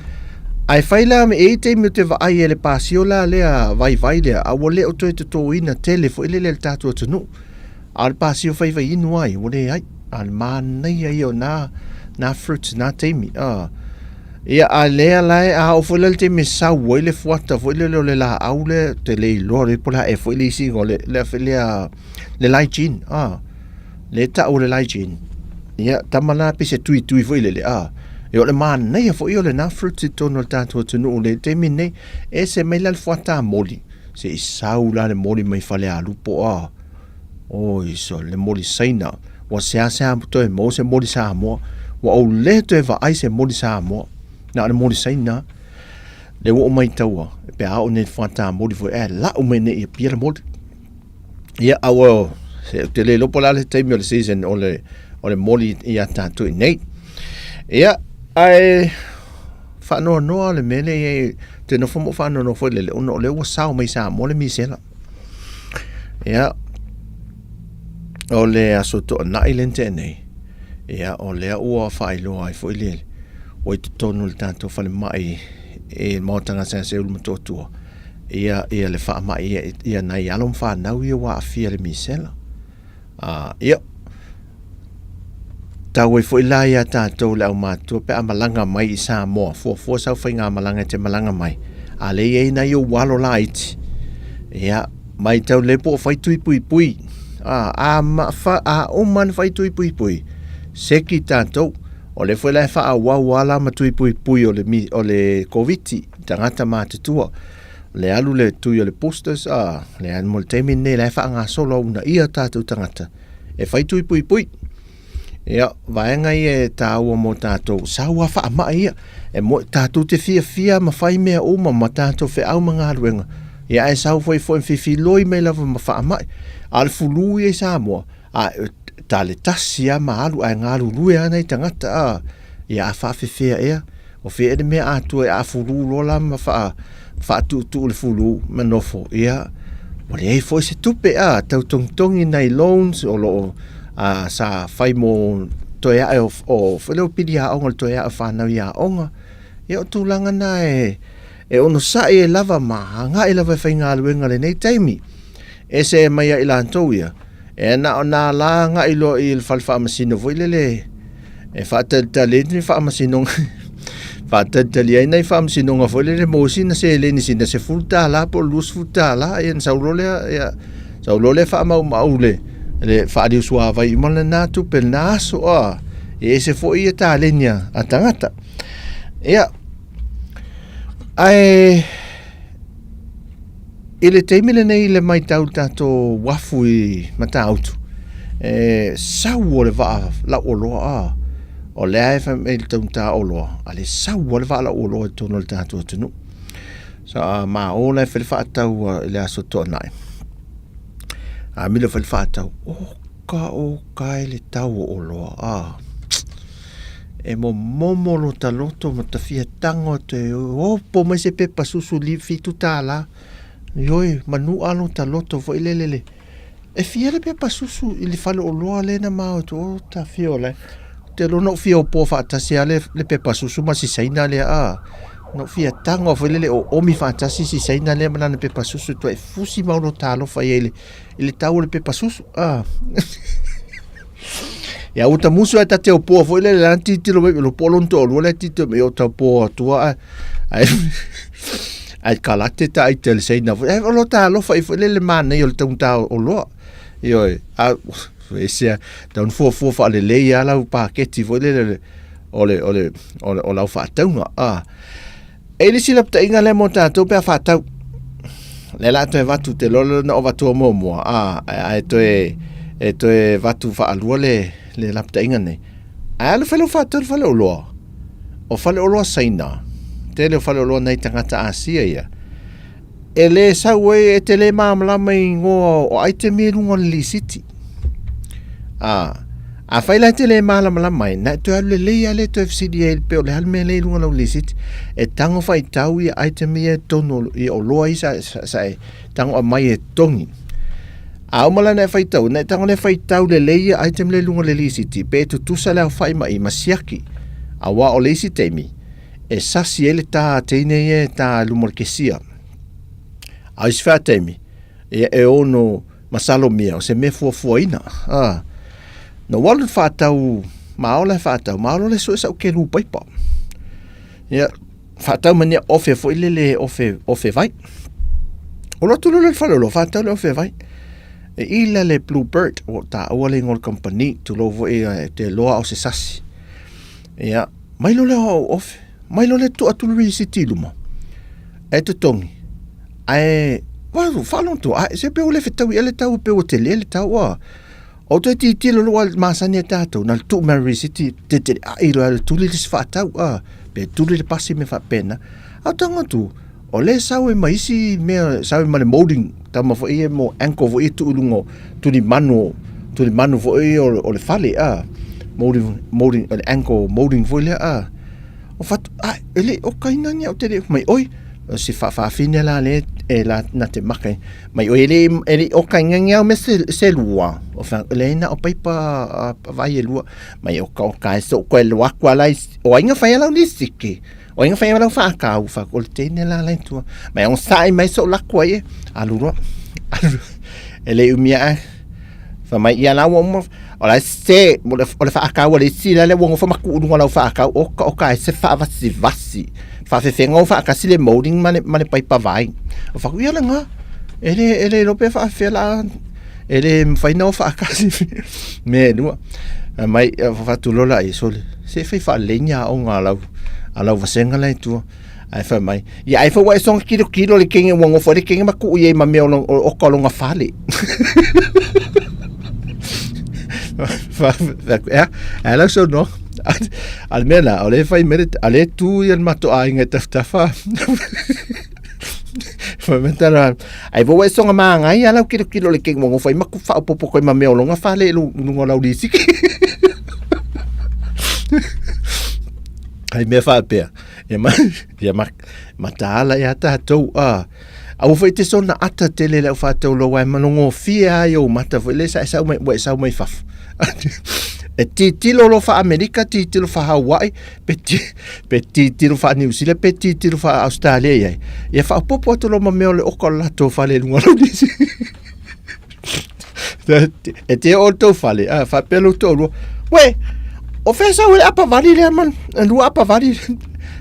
Ae fai la e i ai taimi ou te vaai ai i le pasio la lea vaivai lea, a ua le o toe totoina tele foi lele e le tatou atunuu. A o le pasio fai vaiinu ai, ua leai. A o le manaia ia o na, na fruits, na taimi. A. Ia, a lea la e, a oo foi la i le taimi e sau ai le fuata foi lele o le laau lea, ou te le iloa le po o le a ea foi le isi igoa, le, le, le, le lychee, a, le tau o le lychee. Ia, tama la pei se tuitui foi lele, a, e o le manaia foi o lena fruit i totonu o le tatou atunuu i le taimi lenei, ese mai la le fuata moli, se i sau la le moli mai Falealupo, a, Oi so le moli Saina, ua seasea toe maua se moli Samoa, ua ou le toe vaai se moli Samoa, na o le moli Saina. Le ua ou maitaua, pe a oo nei fuata moli foi, ae lau mai nei i Apia le moli. Ia, a ua, se, ou te le iloa po o le a le taimi o le season o le, o le moli ia tatou i nei. Ia, ae faanoanoa le mea lea i ai, te nofo ma ou faanoanoa foi lele, ona o lea ua sao mai Samoa le misela. Ia, o le Aso Toonai lea na tea nei, ia, o lea ua faailoa ai foi le, ua i totonu o le tatou falemai i le Maota Gasegase o Ulumotootua, ia, ia le faamai, ia, ia nai alo ma fanau ia ua aafia i le misela. A, ia, tau ai foi la ia tatou le aumatua pe a malaga mai i Samoa, fuafua sau faigamalaga e te malaga mai, a lea e i ai nai ou alo laiti, ia, Matau lelei po o fai tui puipui. A, a, ma, fa, a uma ona fai tui puipui, seki tatou. O lea foi la e faaauau lava la ma tui puipui o le, o le Koviti, tagata matutua. O le alu le tui o le boosters, a, le alu mo le taimi lenei la e faagasolo a uunaia tatou tagata e fai tui puipui. Ia, vaega ia e tāua mō tātou, sau a faamai ia. E mo, tātou te fiafia ma whai mea uma ma tātou wheau ma galuega. Ia, ae sau foi foi fifiloi mai lava ma faamai. A le fulu ia i Samoa, a ta le tasi a ma alu ae galulue a nai tagata a. Ia a faafefea ea. O fea ea le mea atoa e a fulu loa la ma faa, faatuutuu le fulu ma nofo, ia, ua leai foi se tupe a, tau togitogi nai loans o lo o a, sa fai mo toe ae o, o foi lea o pili aoga o le toe ae o fanau i aoga. Ia o tulaga na e, e onosai e lava ma agai lava e faigaluega lenei taimi. Ese e mai ia i latou ia, E na o nā lā agai loa i le fale faamasino foi lele e faatalitali ai ni faamasinoga faatalitali ai nai faamasinoga foi lele mo sina seleni sina $10 po o le $20 ia ona sau loa lea ia sau loa lea faamaumau le le faaliusuavai uma lena tupe lena aso a e ese foi ia taleni a tagata ia ae I le taimi lenei i le matau i le tatou uafu i Matautu, e sau o le vaa lauoloa a, o lea e fai mai le taugata oloa, a le sau lava le vaa lauoloa i totonu o le tatou atunuu. Sa ma o la e fai le faatau i le Aso Toonai, amilo e fai le faatau, oka oka e le tau o oloa a. E momomo lo ta loto ma ta fia tago atu e opo mai se pepa susu $7. Ioe, manua lo ta loto foi lele le. E fia le pepa susu i le fale oloa lea na ma o tu o ta fia o lai. Te lo no fia opo faatasi a le, le pepa susu ma si saina lea a. No fia tago foi lele o omi faatasi si saina lea ma lana pepa susu toe fusi mau lo ta alofa i ai le i le tau o le pepa susu. Ah. Ia ua tamusu ai ta te opoa foi lele lana tilotilo mai lo po lona toalua lea tilotilo mai o ta opoa atua ae ae ae kalate ta ai te le seina foi. Ai o lo ta alofa i foi lele manaia o le taugata oloa. Ioe, a ese a tau na fuafua faalelei lava lau paketi foi lele o le o le o le o lau faatauga. Ah. E i le isi lapataiga lea mo tatou pe a faatau. Lea la toe avatu te loa lea na avatua muamua, a, ae toe, e toe avatu faalua le, le lapataiga nei. Ae alu fai lau faatau i le faleoloa. O faleoloa Saina, tele o faleoloa nai tagata Asia ia, e le sau ai, e te le malamalama i igoa o item ia i luga o le lisiti. A, afai la e te le malamalama ai, na e toe alu lelei lava lea e toe fesili ai pe o le a le mea lea i luga o lau lisiti. E tago faitau ia item ia i totonu i oloa ia sa, sa, sa e tago aumai e totogi. A uma la na e faitau, na e tago lea faitau lelei ia item lea i luga o le lisiti, pe tutusa le aofai ma i ma siaki. Aua o le isi taimi, e sasi ai le tā a teine ia e tā i luma o le kesia. A o isi faataimi, ia e ono masalomia o se mea fuafuaina. A, na ua alu le faatau, ma ola e faatau, ma ola le sue sau kelu paipa. Ia, faatau ma nia ofe foi lele ofe, ofe vai. O lotu lele le fale o lo faatau le ofe vai. E ila le Bluebird, o taua le ingoa o le company, tulou foi e te loa o se sasi. Ia, mai lo lea o ofe, mai lo le tuu atu le risiti i luma, e totogi, ae, wa, faalogo atu, ae se pe ua le fetaui ea le tau, pe ua tele le tau, a. O toe tilotilo loa le masani a tatou, na o le tuu mai le risiti, teteleai loa, tuli le isi faatau, a, pe tuli le pasi mea faapena. A o tago atu, o lea e sau ai ma isi mea, sau ai ma le moulding, tama foi ia mo ankle foi ia tuu i luga o tulimanu, tulimanu foi ia o le fale, a, moulding, moulding, o le ankle moulding foi lea, a. O fatu, a, e le o kaina ni au te le mai oi, o si faafafine la le e la na te maka mai oi e le e le o kaina ni au me se se lua. O fa le na o paipa a vai e lua mai o ka o ka so ko e lua kwa lai o ainga fai ala ni siki. O inga whai lau whaakau, wha o le teine la lai tua. Mai on sai mai so lako ai e, alu roa. Alu roa. E le umia a. Wha mai ia lau uma, o la se, o le, o le whaakau a le isi la le wongo wha maku ulunga lau whaakau, o ka o ka e se whaavasi vasi. Whaafewhenga o whaakasi le moulding ma le, ma le paipa vai. O whaku ia le ngā. E le, e le iloa pe faafefea la, e le mafai na o faatasi mea e lua. Fai mai, fai atu loa laia, sole, se i fai faalelei ni aoga a lau, a lau vasega la i tua. Ae fai mai, ia ai foi ua e soga kilokilo le kenge ua nofo ai le kenge ma tuu i ai ma mea o oka o lona fale. Fai atu, ea, ae lau saunoaga. A le mea lena, o lea e fai mai le, a lea e tu ia le matou aiga i tafatafa. Fai mai tala, ai foi ua e soga manaia lau kilokilo le kenge ua nofo ai ma faaopoopo atu ai ma mea o lona fale i luga o lau lisiki. Ai mea faapea, Ia ma, ia ma, mataala ia tatou, a, aua foi te sona ata tele le au faataulo aua e malogofie lava i ou mata foi lea sa e sau mai, ua e sau mai fafo. E tilotilo loa faa-Amerika, tilotilo faa-Hawaii, pe, ti, pe tilotilo faa-Niu Sila, pe tilotilo faa-Ausetalia i ai. Ia faaopoopo atu loa ma mea o le oka o le latou fale i luga o lau lisi. E te oo i le tou fale, a, faapea lou toalua, Uē, o fea sau ai le apavali lea ma le lua apavali?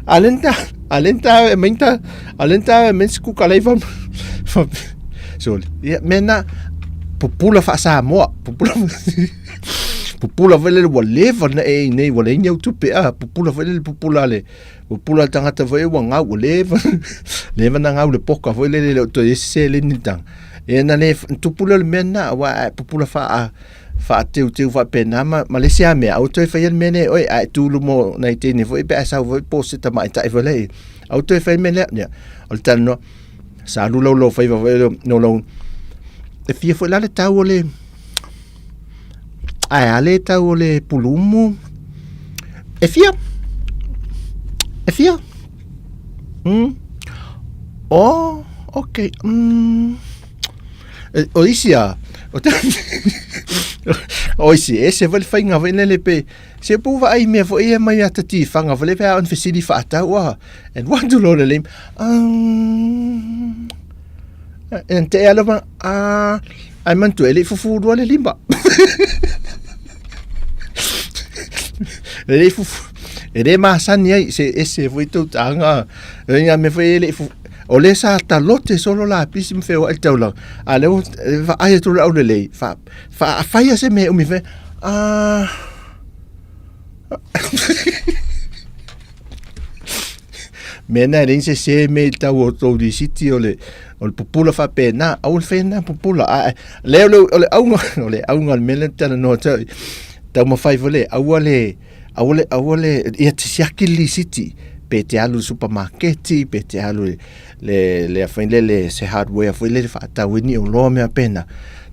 A lea na, a lea na e mai ta, a lea na e mai se kukalaiva. Sole, ia, mea na, pupula faa-Samoa, pupula, pupula foi lele ua leva ona e i inei ua leai ni au tupe, a, pupula foi lele pupula a le, pupula a le tagata foi ua gau, ua leva, leva ona gau le poka foi lele e le o toe i ai se seleni i le taga. Ia na le tupu lea o le mea lena, aua a e pupula faa faateuteu faapena ma, ma le isi lava mea, aua toe faia le mea lea e oe, a e tu i luma o nai teine foi pe a sau foi po o se tamaitai foi lea, aua toe faia le mea lea. Ia, o le talanoa, sa alu lau lou faiva foi lea no lou, e fia foi la le tau o le, ae a le tau o le pulumu, e fia, e fia, Oh, okay. E, o isi a, o te, o isi, e ese foi le faiga foi lele pe, se pu vaai mea foi ia mai ata tifaga foi le pe a on fesili faatau a, e alu atu loa le lima, e te ea lava, ah, ai manatua e le i fufu lua le lima. E le i fufu, e le masani ai, se ese foi tou taga, e ngā mea foi e le i fufu, o lea sa talote solo lapisi ma feoai le taulaga, a o lea ua vaai atu le aulelei, fa, faafaia se mea e umi fai, ah, Mea na e leai ni sese mea i le tau o tou lisiti o le, o le pupula faapena. Aua le faia lena pupula. A, lea o le, o le auga, o le auga o le mea lea ou te talanoa atu ai, taumafai foi lea, aua le, aua le, aua le, ia te siaki le lisiti, pe te alu i le supamaketi, pe te alu i le, le foi lele, se hardware foi lele faatau ai ni oloa mea faapena.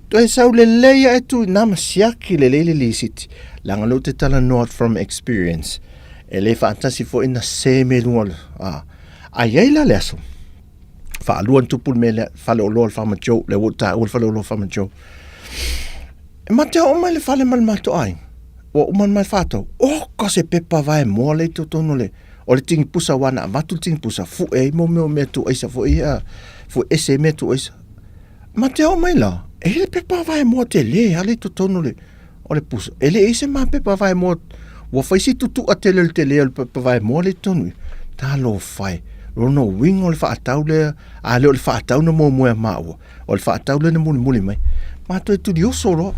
Toe sau lelei ae tu i ina ma siaki lelei le lisiti, leaga o lea ou te talanoa atu from experience. E le faatasi foi na sē mea i luga o le, a, a i ai la le aso, faalua ona tupu le mea lea, faleoloa o le Farmer Joe, lea ua ou taua le faleoloa o le Farmer Joe. E ma te oo mai le fale ma le matou aiga, ua uma ona mai faatau, oka se pepa vaemoa lea i totonu o le, o le tinipusa aua na avatu le tinipusa, fue ai mo mea o mea tuuaisa foi ia, fue ese ai mea tuuaisa. Ma te oo mai la, e i ai le pepa vaemoa tele lava lea i totonu o le, O le pusa, e le i se ma pepa vaemoa, ua fai si tutu'a tele o le tele o le pepa vaemoa lea i totonu i. Talofa e, lona uiga o le faatau lea, a le o le faatau na muamua e maua, o le faatau lea na mulimuli mai. Ma toe tulioso loa.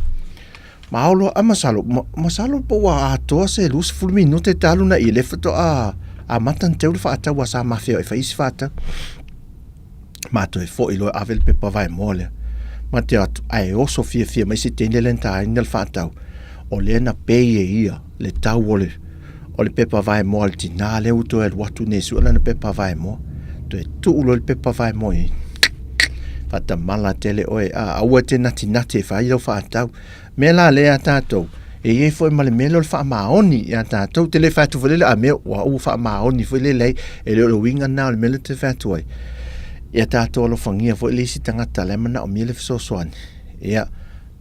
Ma ao loa, a masalo, ma, masalo po ua atoa se 20 minute talu na i le faatoa amata ona teu le faatau aua sa ma feoai fai isi faatau. Ma toe foi loa e ave le pepa vaemoa lea. Ma te atu, ae oso fiafia mai se teine lea na taina le faatau, o lea na pay e ia le tau o le, o le pepa vaemoa a le tinā lea ua toe alu atu nei e sue lana pepa vaemoa. Toe tuu loa le pepa vaemoa i ai. Faatamala tele oe, a, aua e te natinati e fai lau faatau. Mea la lea a tatou, e i ai foi ma le mea lea o le faamaoni ia tatou. Te le fai atu foi lele, a mea ua ua faamaoni foi lele ai, e le o le uiga lena o le mea lea ou te fai atu ai. Ia tatou alofagia foi le isi tagata la e manaomia le fesoasoani. Ia,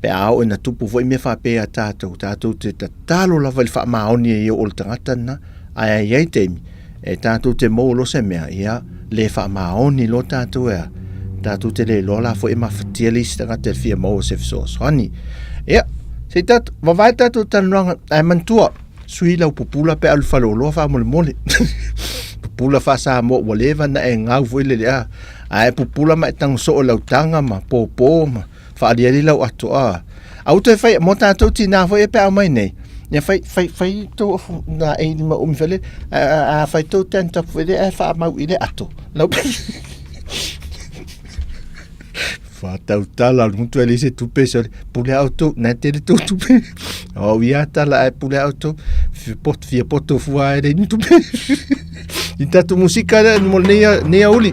pe a oo ina tupu foi mea faapea ia tatou, tatou te tatalo lava i le faamaoni e oo i le tagata lena, ae a i ai taimi, e tatou te maua loa se mea, ia, le faamaoni loa tatou e a, tatou te le iloa la foi e mafatia le isi tagata e fia maua se fesoasoani. Ia, se i tatou, vavae tatou talanoaga, ae manatua, sui lau pupula pe a alu i le faleoloa faamolemole. pupula faa-Samoa ua leva ona e gau foi lele a, a e pupula ma e tago soo i lau taga ma pōpō ma faaliali lau ato a. Aua toe fai, mo tatou tinā foi ia pe a aumai nei, ia fai, fai, fai tou afu laei lima umi foi lele, a, a fai tou tank top foi lele ae faamau i le ato. Lau faatautala o le gutu e leai se tupe sole pule a outou na e tele tou tupe o au ia tala ae pule a outou fia poto fua e leai ni tupe i tatou musika lea mo lenei nei aoauli.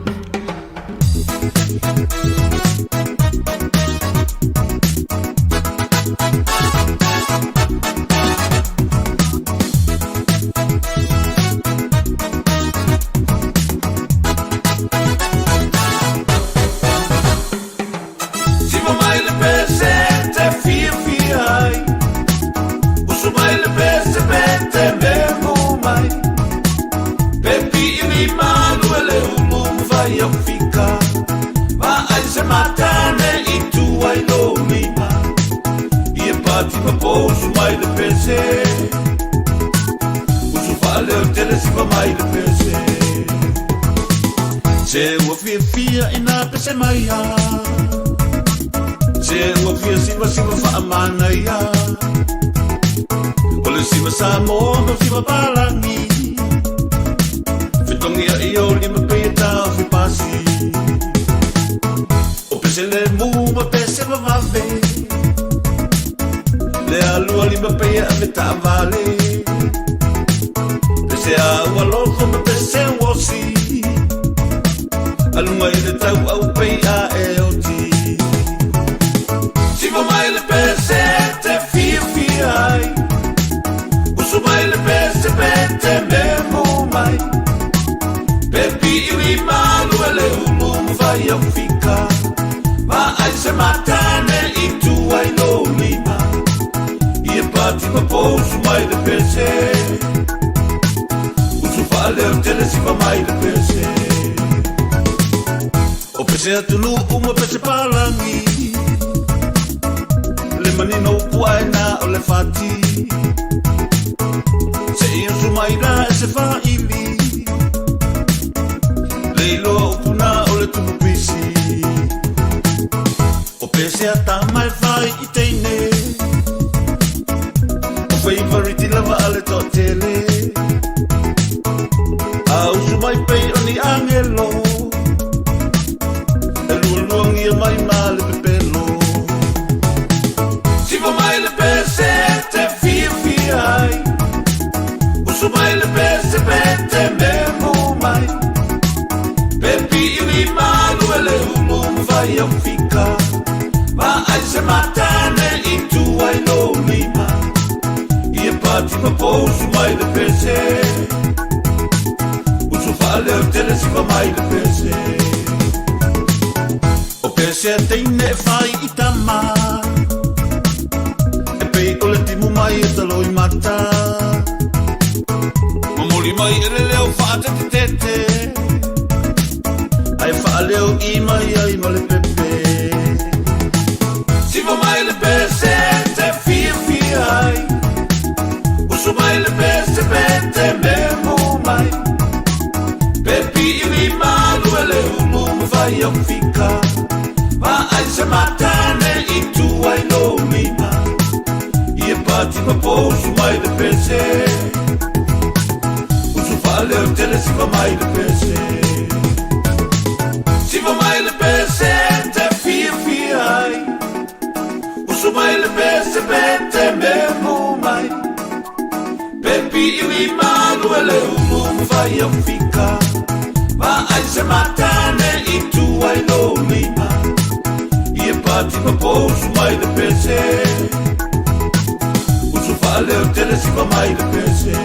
Siva mai le pese te fiafia ai Usu mai le pese pe te memo mai Pe piili malu e le ulu mawhai au fika Ma ai se matane i tu ai lo lima I e pati ma pousu mai le pese Usu whaaleo tele siva mai le pese Se ua fiafia i nā pese mai a Se ua fia sivasiva faamanaia O le siva Samoa ma siva palagi Fetogia i o lima pei e taofi pasi O pese lemu ma pese vavave Le alua lima pei e ave taavale Pese a ua loko ma pese uosi Aluga i le tau au pei a e oti Siva mai le pese te fiafia ai Usu mai le pese pe te memo mai Pe piili malu e le ulu ma fai au fika Ma ai se matane i tu ai lo lima I e pati ma pousu mai le pese Usu faaleo tele siva mai le pese O pese atunuu ma pese palagi Le manino upu ae na o le fati Se i usu mai la e se faili Le iloa upu na o le tupu pisi O pese a tama e fai i teine O feivariti lava a le toatele A usu mai pei o ni angelo E lualuagia mai ma le pepelo Siva mai le pese te fiafia ai Usu mai le pese pe te memo mai Pe piili malu e le ulu ma fai au fika Ma ai se matane i tu ai lo lima I e pati ma pousu mai le pese Usu faaleo tele siva mai le pese O pese a teine e fai i tama E pei o le timu mai e taloi mata Momoli mai e le leo faatetetete Ae faaleo i mai ai ma le pepe Siva mai le pese te fiafia ai Usu mai le pese pe te memo mai Pe piili malu e le ulu ma fai au fika Ma ai se matane i tu ai lo lima I e pati ma pousu mai le pese Usu faaleo tele siva mai le pese Siva mai le pese te fiafia ai Usu mai le pese pe te memo mai Pe piili malu e le ulu ma fai au fika Ma ai se matane i tu ai lo lima I e pati ma pousu mai le pese Usu faaleo tele siva mai le pese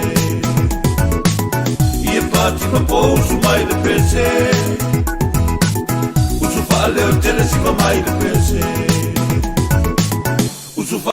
I e pati ma pousu mai le pese Usu faaleo tele siva mai le pese Usu fa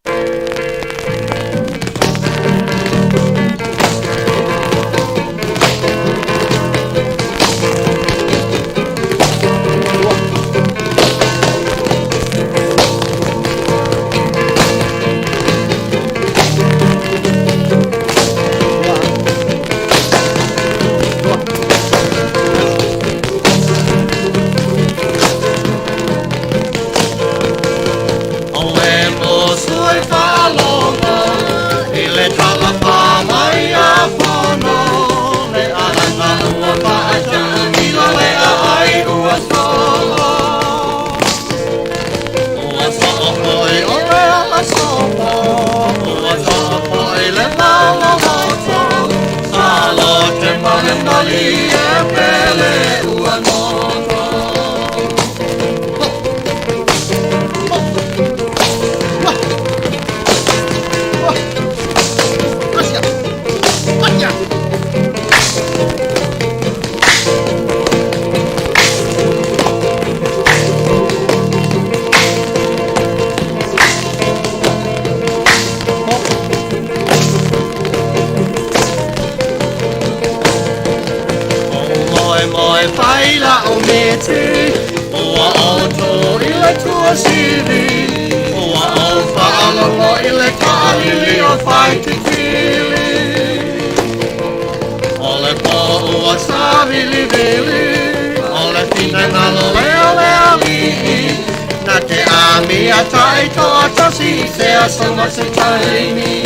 iti Ua ou tu i le tuasivi Ua ou faalogo i le taalili o Faititili O le po ua savilivili O le finagalo lea o le Alii Na te amia taitoatasi i se aso ma se taimi.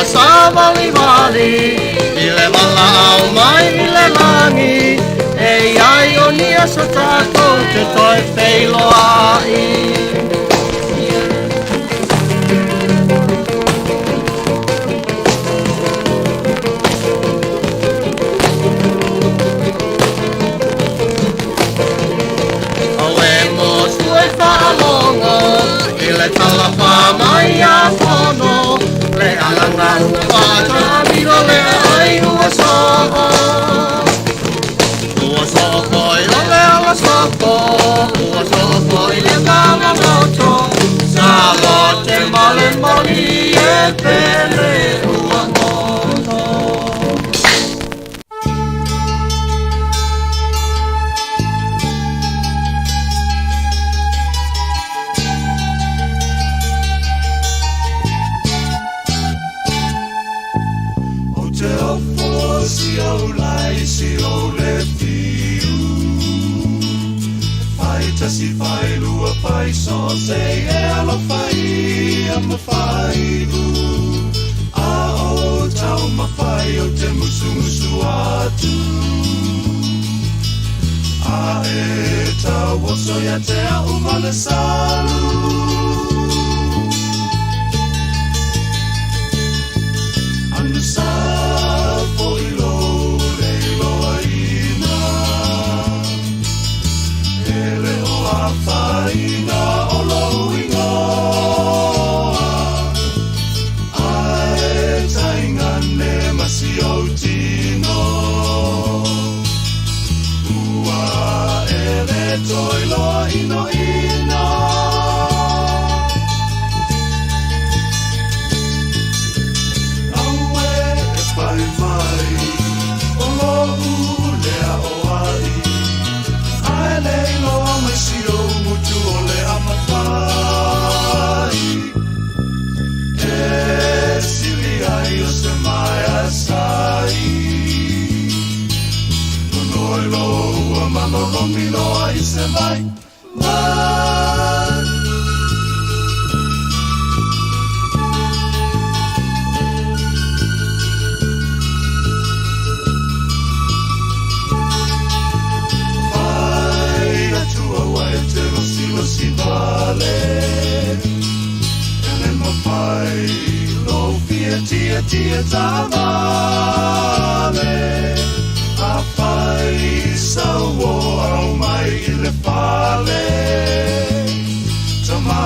Savalivali i le valaau mai i le lagi e i ai o ni aso tatou te toe feiloai. Auē mo sue faalogo i le tala pā mai a Fono le alaga ua faatamilo le ai ua soo. Ua soo foi o le ala soko, ua soo foi le mamamoto, sa lote ma le moli e pele ua goto. Ou te ofo si ou lai si ou le fiu Fai tasi fai lua fai so se e alofa ia ma fai u A o tau mawhai o te musumusu atu A e tau oso ia te au ma le salu Anu sa fo i lo le iloa ina E le o afaina o lou ingoa Ae taigane ma si ou tino Ua e le toe loa inoina Aue e pai mai o lou lea o ai Ae le iloa mai si ou motu o le amafai E sili ai o se maea sai Nonoi lo ua malolomi loa i se mai mai Fai atu aua e te losilosi vale E le mafai lou fia tietie taavale Afai sau o au mai i le fale Tama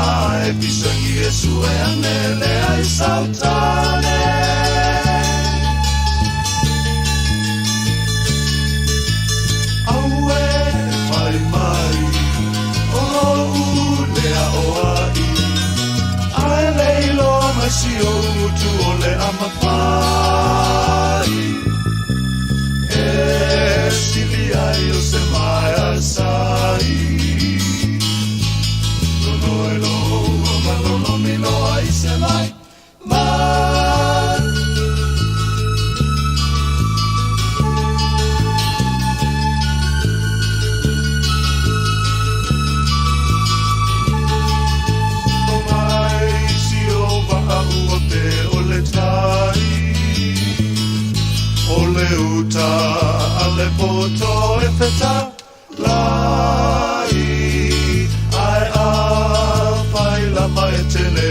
e pisagi e sue ane lea i sautane Aue fai mai o lou lea o ai Ae le iloa mai si ou motu o le amafai E sili ai o se maea sai Nonoi lo ua malolomi loa i se mai mai O mai si o vaa ua pe o le tai O le uta a le poto e feta lai Ae a fai lava e te le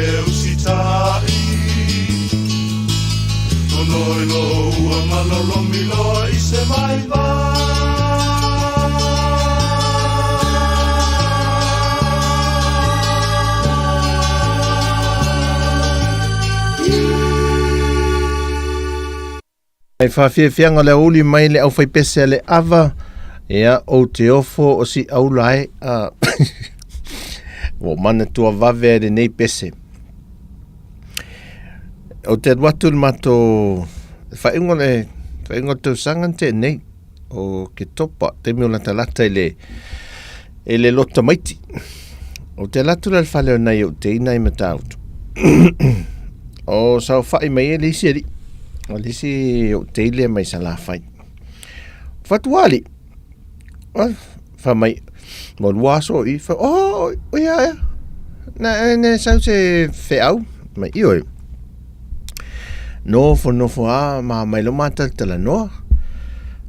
Ua malolomi loa i se vaivai. Ai faafiafiaga o le aoauli mai le aufaipese a le ava, ia, ou te ofo o si aula e, a, ua ou manatua vave ai lenei pese. Ou te alu atu i le matou faaiuga o le faaiuga o le tausaga na tea nei, o Oketopa, taimi o latalata i le i le loto tamaiti. Ou te alu atu la i le fale o nai ou teina i Matautu. O saofai mai ai le isi alii, o le isi ou teile mai Salafai. Fatuali, Fai mai, mo lua aso i, fai, oh, o ia ea, na, ne sau se feau, mai, ioe. Nofo, nofo a, ma mai lo mātalatalanoa,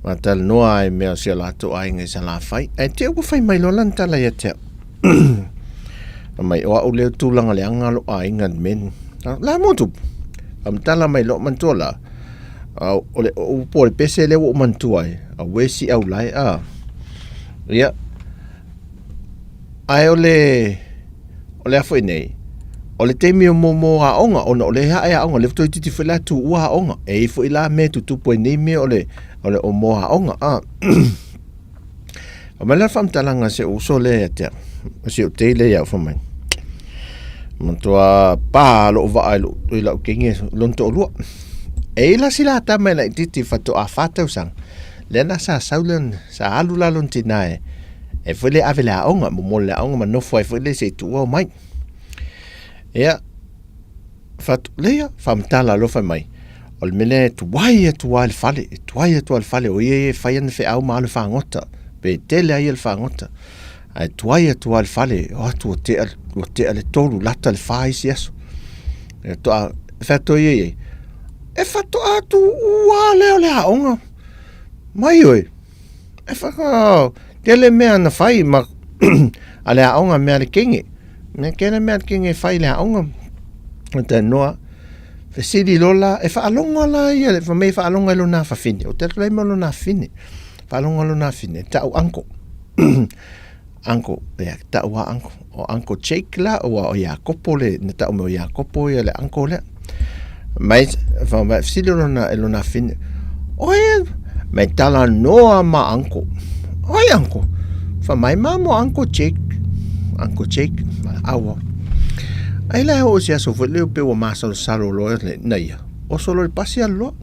mātalanoa ai mea o si o latou aiga i Salafai. Ae te ua fai mai loa lana tala ia te au. Fai mai, o au lea tulaga leaga lo aiga le men. La mo tupu. Famatala mai lo manatua la. O le upu o le pese lea ua ou manatua ai, auē si au lae a. Ia, ae o le, o le a foi nei, o le taimi o mo aoga, ona o lea e aoga, lea toeitiiti foi la tuua aoga, e i ai foi la mea e tutupu ai nei mea o le, o le o mo aoga a. Fai mai la le faamatalaga a si ou uso lea ia te au, o si ou tei lea ia au, fai mai, matua pa lou vaa i lou, i lau teine lona toalua. E i ai la sila tama e laitiiti faatoa fa tausaga, lea la sa sau lea, sa alu la lona tina e, e foi lea ave i le aoga, momoli i le aoga ma nofo ai foi lea se i tuua omai. Ia, Fatu, leia, faamatala loa fai mai, o le mea lea e tuai atu lava i le fale, e tuai atu lava i le fale, o ia e fai ana feau ma alu e fagota, pe tele lava ia le fagota. Ae tuai atu lava i le fale, o atu ua tea, ua tea le tolu, lata le fa isi aso. E toa, e fai atu ia i ai, e faatoa tuua lea o le aoga. Mai oe, e whaka, tele mea na whai ma a le aoga mea le kenge. Mea tele mea le kenge whai le aoga. O te noa, fesili lola, e whaalonga la ia, le whamei whaalonga i lona whawhine. O te atu lai mo lona whine. Whaalonga lona whine, tau anko. Uncle, ia, tau a uncle. O Uncle Jake la, ua o Iakopo le, na tau mai o Iakopo ia le uncle lea. Mai, fa mai, fesili lona, e lona fine. Oe, mai tala noa ma uncle. Oi uncle, fa mai ma mo Uncle Jake. Uncle Jake, aua. Ai la o se aso foi leo pe ua masalosalo loa le, na ia. Oso loa le pasi alu loa.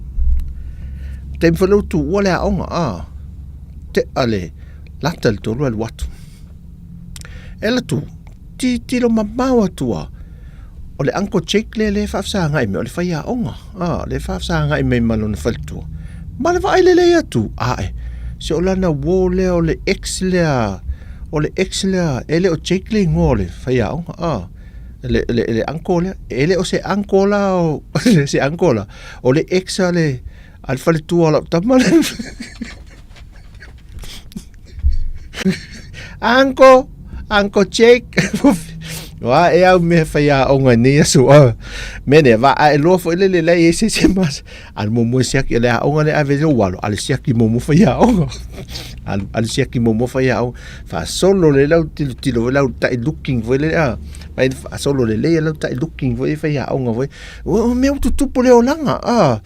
Taimi foi leo tuua le aoga, ah. Tea le, lata le tolu alu atu. E alu atu, tilotilo mamao atu lava, o le Uncle Jake lea lea e faafesagai mai, o le faiaoga, a, lea e faafesagai mai ma lona faletua. Ma le vaai lelei atu, ae, se o lana uo lea o le ex lea, o le ex lea, e le o Jake le igoa o le faiaoga, a, le, le, le uncle lea, e le o se uncle la, o, se uncle la, o le ex a le, a le faletua o lau tama lea. Uncle, Uncle Jake. Wa e au mea whai a onga nei aso. Oh. Mene, va a e loa fo ile le lei e se se mas. Al mo mo siaki le a onga le ave le walo. Al siaki mo mo whai a onga. Al, al siaki mo mo whai a onga. Fa solo le lau tilo tilo lau tai looking fo le a. Fa fa solo le lei lau tai looking fo e whai a onga fo. O mea ututupu le olanga. Ah.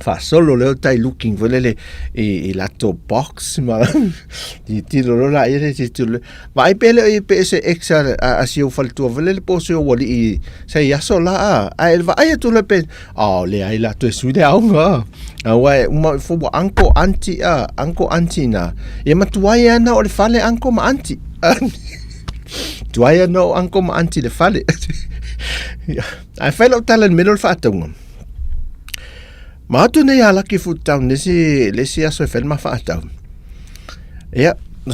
Faasolo lea o tai looking foi lele i, i latou box ma tilotilo loa la ia tilotilo vaai pe le o pe se ex a, a, a si ou faletua foi lele po o se ou alii se i aso la a ae vaai atu loa pe oh leai la toe sui le aoga aua e uma ifo ua uncle auntie a uncle auntie na ia ma tuai ana o le fale uncle ma auntie tuai ana o uncle ma auntie le fale ae fai lau tala i le mea lea o le faatauga Ma atu nei a Lucky Food Town le isi, le isi aso e fai le ma faatau. Ia,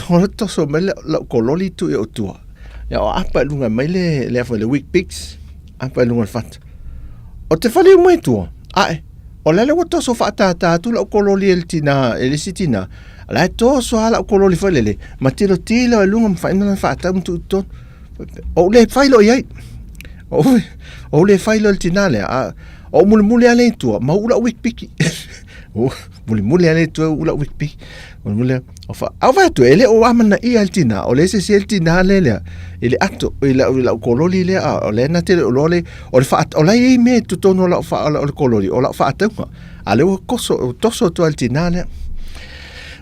o toso mai le lau kololi tu i o tua. Ia, o apa i lunga mai le, le afa le Week Bigs, apa i lunga le fata. O te whale mai tua, ae, o lele ua toso whaatātā atu lau kololi e le tina, e le isi tina. La e toso a lau kololi whai lele, ma tilo tilo e lunga ma whaina na whaatau ma tu i tonu. O le whai lo i ai. O, o le whai lo le tina lea. A, O mulimuli lava lea i tua, ma uu lau wikipiki. Mulimuli lava lea i tua uu lau wikipiki. Mulimuli lava, o fa, au vaai atu, e le o amanaia e le tina, o lea e sese le tina lea lea, i le ato, i lau, i lau kololi lea, a, o lea na te le o iloa le, o le faa, o la e i ai mea i totonu o lau faa, o le kololi, o lau faatauga. A lea ua koso, ua toso atu lava e le tina lea.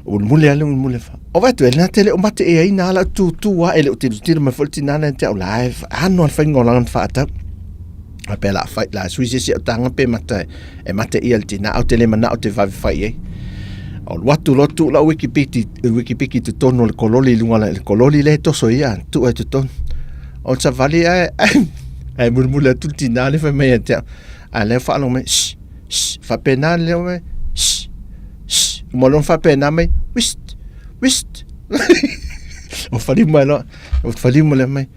Mulimuli lava lea, mulimuli lava. O vaai atu, e na te le o mateʻeaina lava lau tutū lava, e le o tilotilo mai foi le tina lea ia te au, la e ano lava le faiga o lana faatau. Faapea la fai, la sui se isi au taga pe mata e mate ia le tina, au te le manao te vave fai i ai. O alu atu loa tuu lau wikipiki, wikipiki totonu o le kololi i luga le kololi lea e toso ia, tuu ai totonu. O le savali ae, ae mulimuli atu le tina lea fai mai ia te au. A lea faalogo mai, shh, shh, faapena le leo mai, shh, shh. Uma loa ona faapena mai, wist, wist. O faliu mai loa, o faliu mai mai,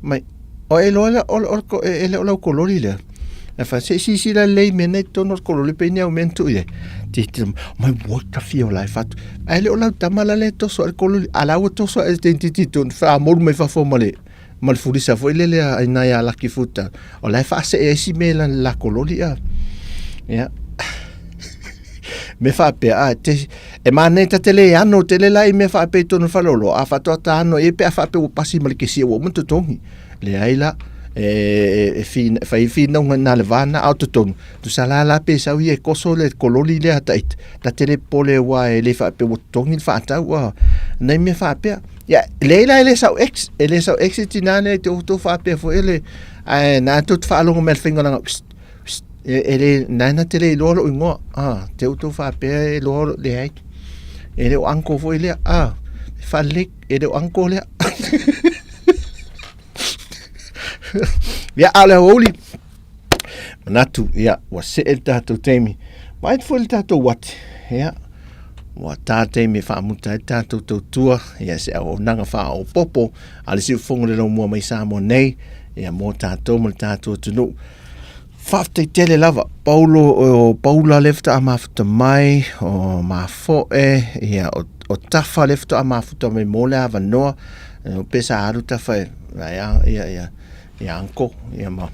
mai, o e iloa lea, o, o, e, e le o lau kololi lea. E fa, se i silasila lelei i mea nei i totonu o le kololi pei ni au mea na tuu i ai. Tilotilo mai, mai ua tafia o la e fatu. Ae le o lau tama la lea e toso ai le kololi, a la ua toso ai le teineitiiti i totonu, faamolu mai fafo ma le, ma le fulisa foi lele a i nai a Lucky Futa. O la e faasee ai si mea i lana la kololi a. Ia. Me faapea, a, te, e manaia ta te le ano tele la i mea faapea i totonu o le faleoloa, a faatoa ta ano i ai pe a faapea ua pasi ma le kesia ua uma ona totogi. Leai la, e, e, e, fi, e fai finauga i na le va na, a o totonu, tusa la la pe sau ia e koso le kololi lea ta ita, ta te le popole aua e le faapea ua totogi le faatau, a, nai mea faapea. Ia, leai la e le sau ex, e le sau ex le tinā lea i te outou faapea foi le, ae na tou te faalogo mai i le faiga o lana, psst, psst, e, e le, na na te le iloa lou igoa, a, te outou faapea e iloa lou, leai. E le o uncle foi lea, a, e faalelei, e le o uncle lea. Ia, a o le aoauli, manatu, ia, ua see le tatou taimi. Vaai foi le tatou uati, ia, ua tā taimi e faamuta ai le tatou tautua, ia, se auaunaga faaopoopo a le Siufofoga o le Laumua mai Samoa nei, ia, mo tatou ma le tatou atunuu. Faafetai tele lava, Paulo, o Paula lea faatoa mafuta mai, o Mafoe, ia, o, o Tafa lea faatoa mafuta mai mo le avanoa, pe sa alu Tafa e, ia, ia, ia, ia uncle, ia ma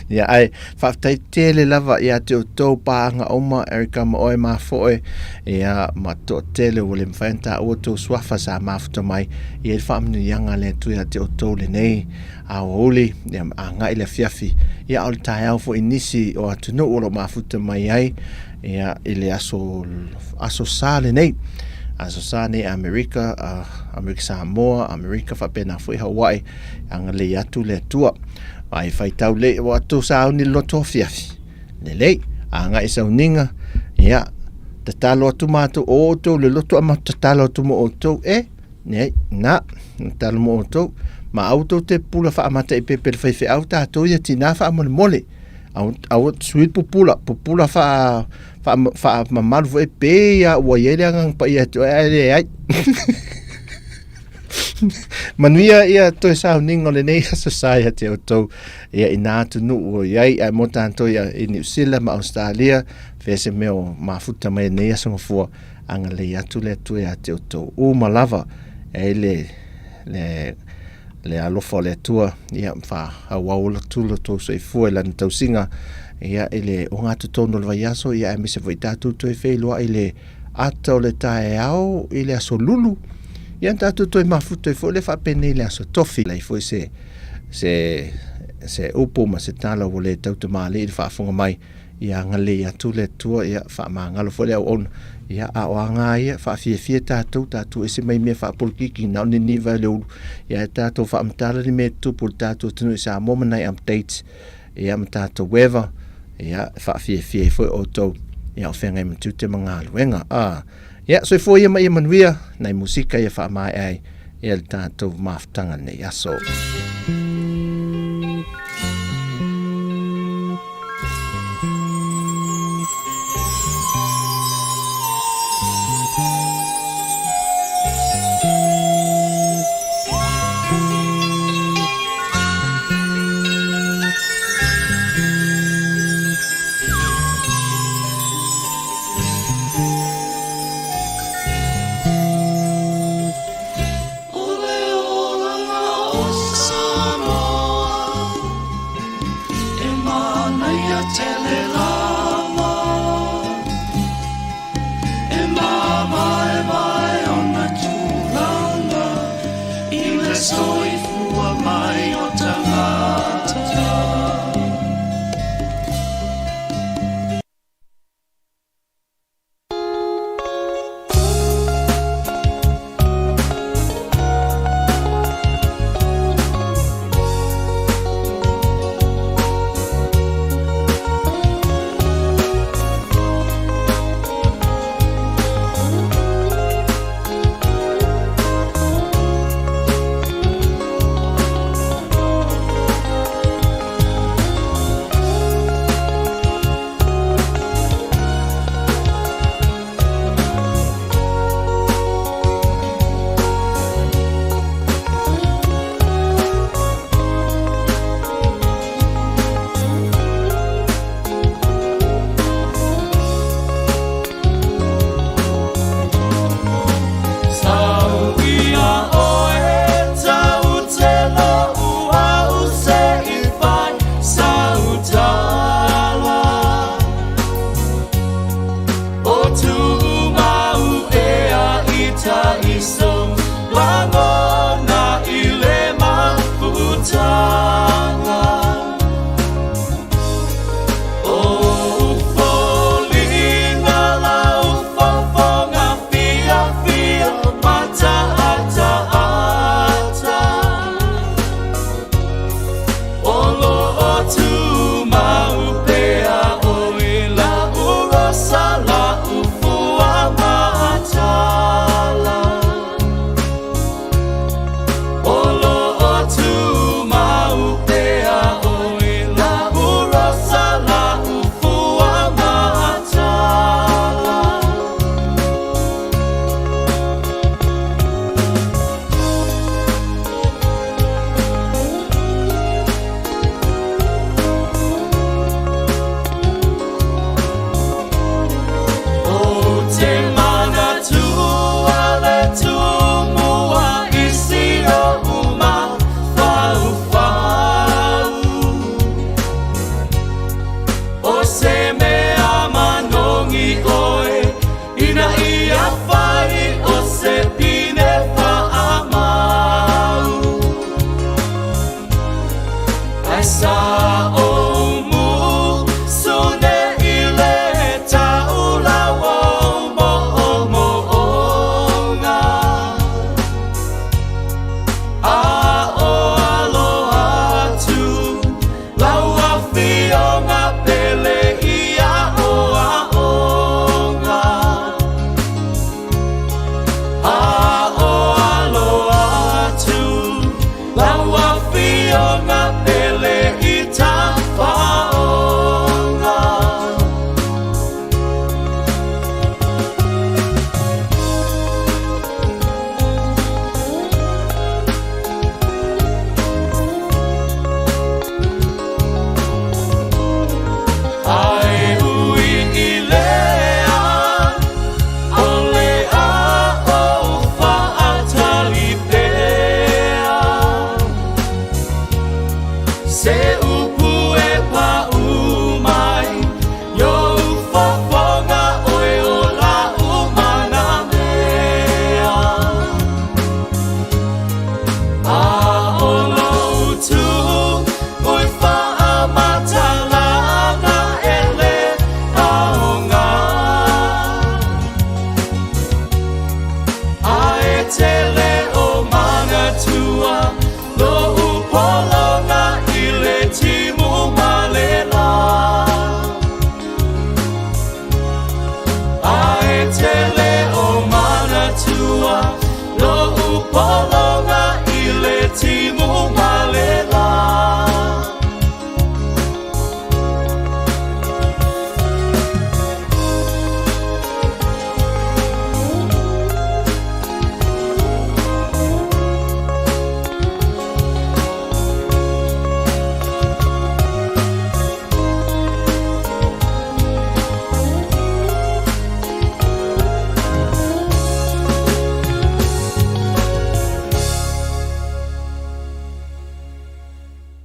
ia ae faafetai tele lava ia te outou paaga uma Erica ma oe Mafoe ia ma toatele ua le mafai ona taua tou suafa sa mafuta mai ia i le faamanuiaga a le Atua ia te outou lenei aoauli ia ma agai le afiafi ia a o le taeao foi i nisi o atunuu o lo o mafuta mai ai ia i le aso aso Sa lenei aso Sa nei Amerika uh, Amerika Samoa Amerika faapena foi Hawaii agalelei atu le Atua ai faitau lei ua atu sauni le loto afiafi lelei agai sauniga ia tatalo atu matou o outou le loto a matou tatalo atu mo outou e Nei, na, tatalo mo outou. Ma aua tou te pupula faamata i pepe le faifeau tatou ia tinā faamolemole. Aua, aua sui le pupula, pupula faa, faa, faamamalu foi pei a ua i ai le agaga paia atu ai, ae leai. Manuia ia toe sauniga o lenei aso sa ia te outou ia i nā atunuu o i ai, ae mo tatou ia i Niu Sila ma Australia, fea se mea o mafuta mai lenei aso gafua. Agalelei atu le Atua ia te outou uma lava, e ai le, le, le alofa o le Atua, ia, faaauau atu lo tou soifua i lana tausiga, ia, i le ogatotonu o le vaiaso, ia, aemaise foi tatou toe feiloai i le ata o le taeao i le aso Lulu, ia, na tatou toe mafuta ai foi le faapenei i le aso Tofi, leai foi se, se, se upu ma se tala ua le tautamalii i le faafofoga mai, Ia agalelei atu le Atua, ia faamagalo foi le auauna. Ia, a o aga ia, faafiafia tatou, tatou ese mai mea faapolokiki, na o Niniva e le ulu. Ia, ae tatou faamatala ni mea e tutupu i le tatou atunuu i Samoa ma nai updates, ia, ma tatou weather, ia, e faafiafia ai foi outou, ia, o feagai ma tiute ma galuega. A, ia, soifua ia ma ia manuia, nai musika ia faamaea ai, ia, le tatou mafutaga i lenei aso.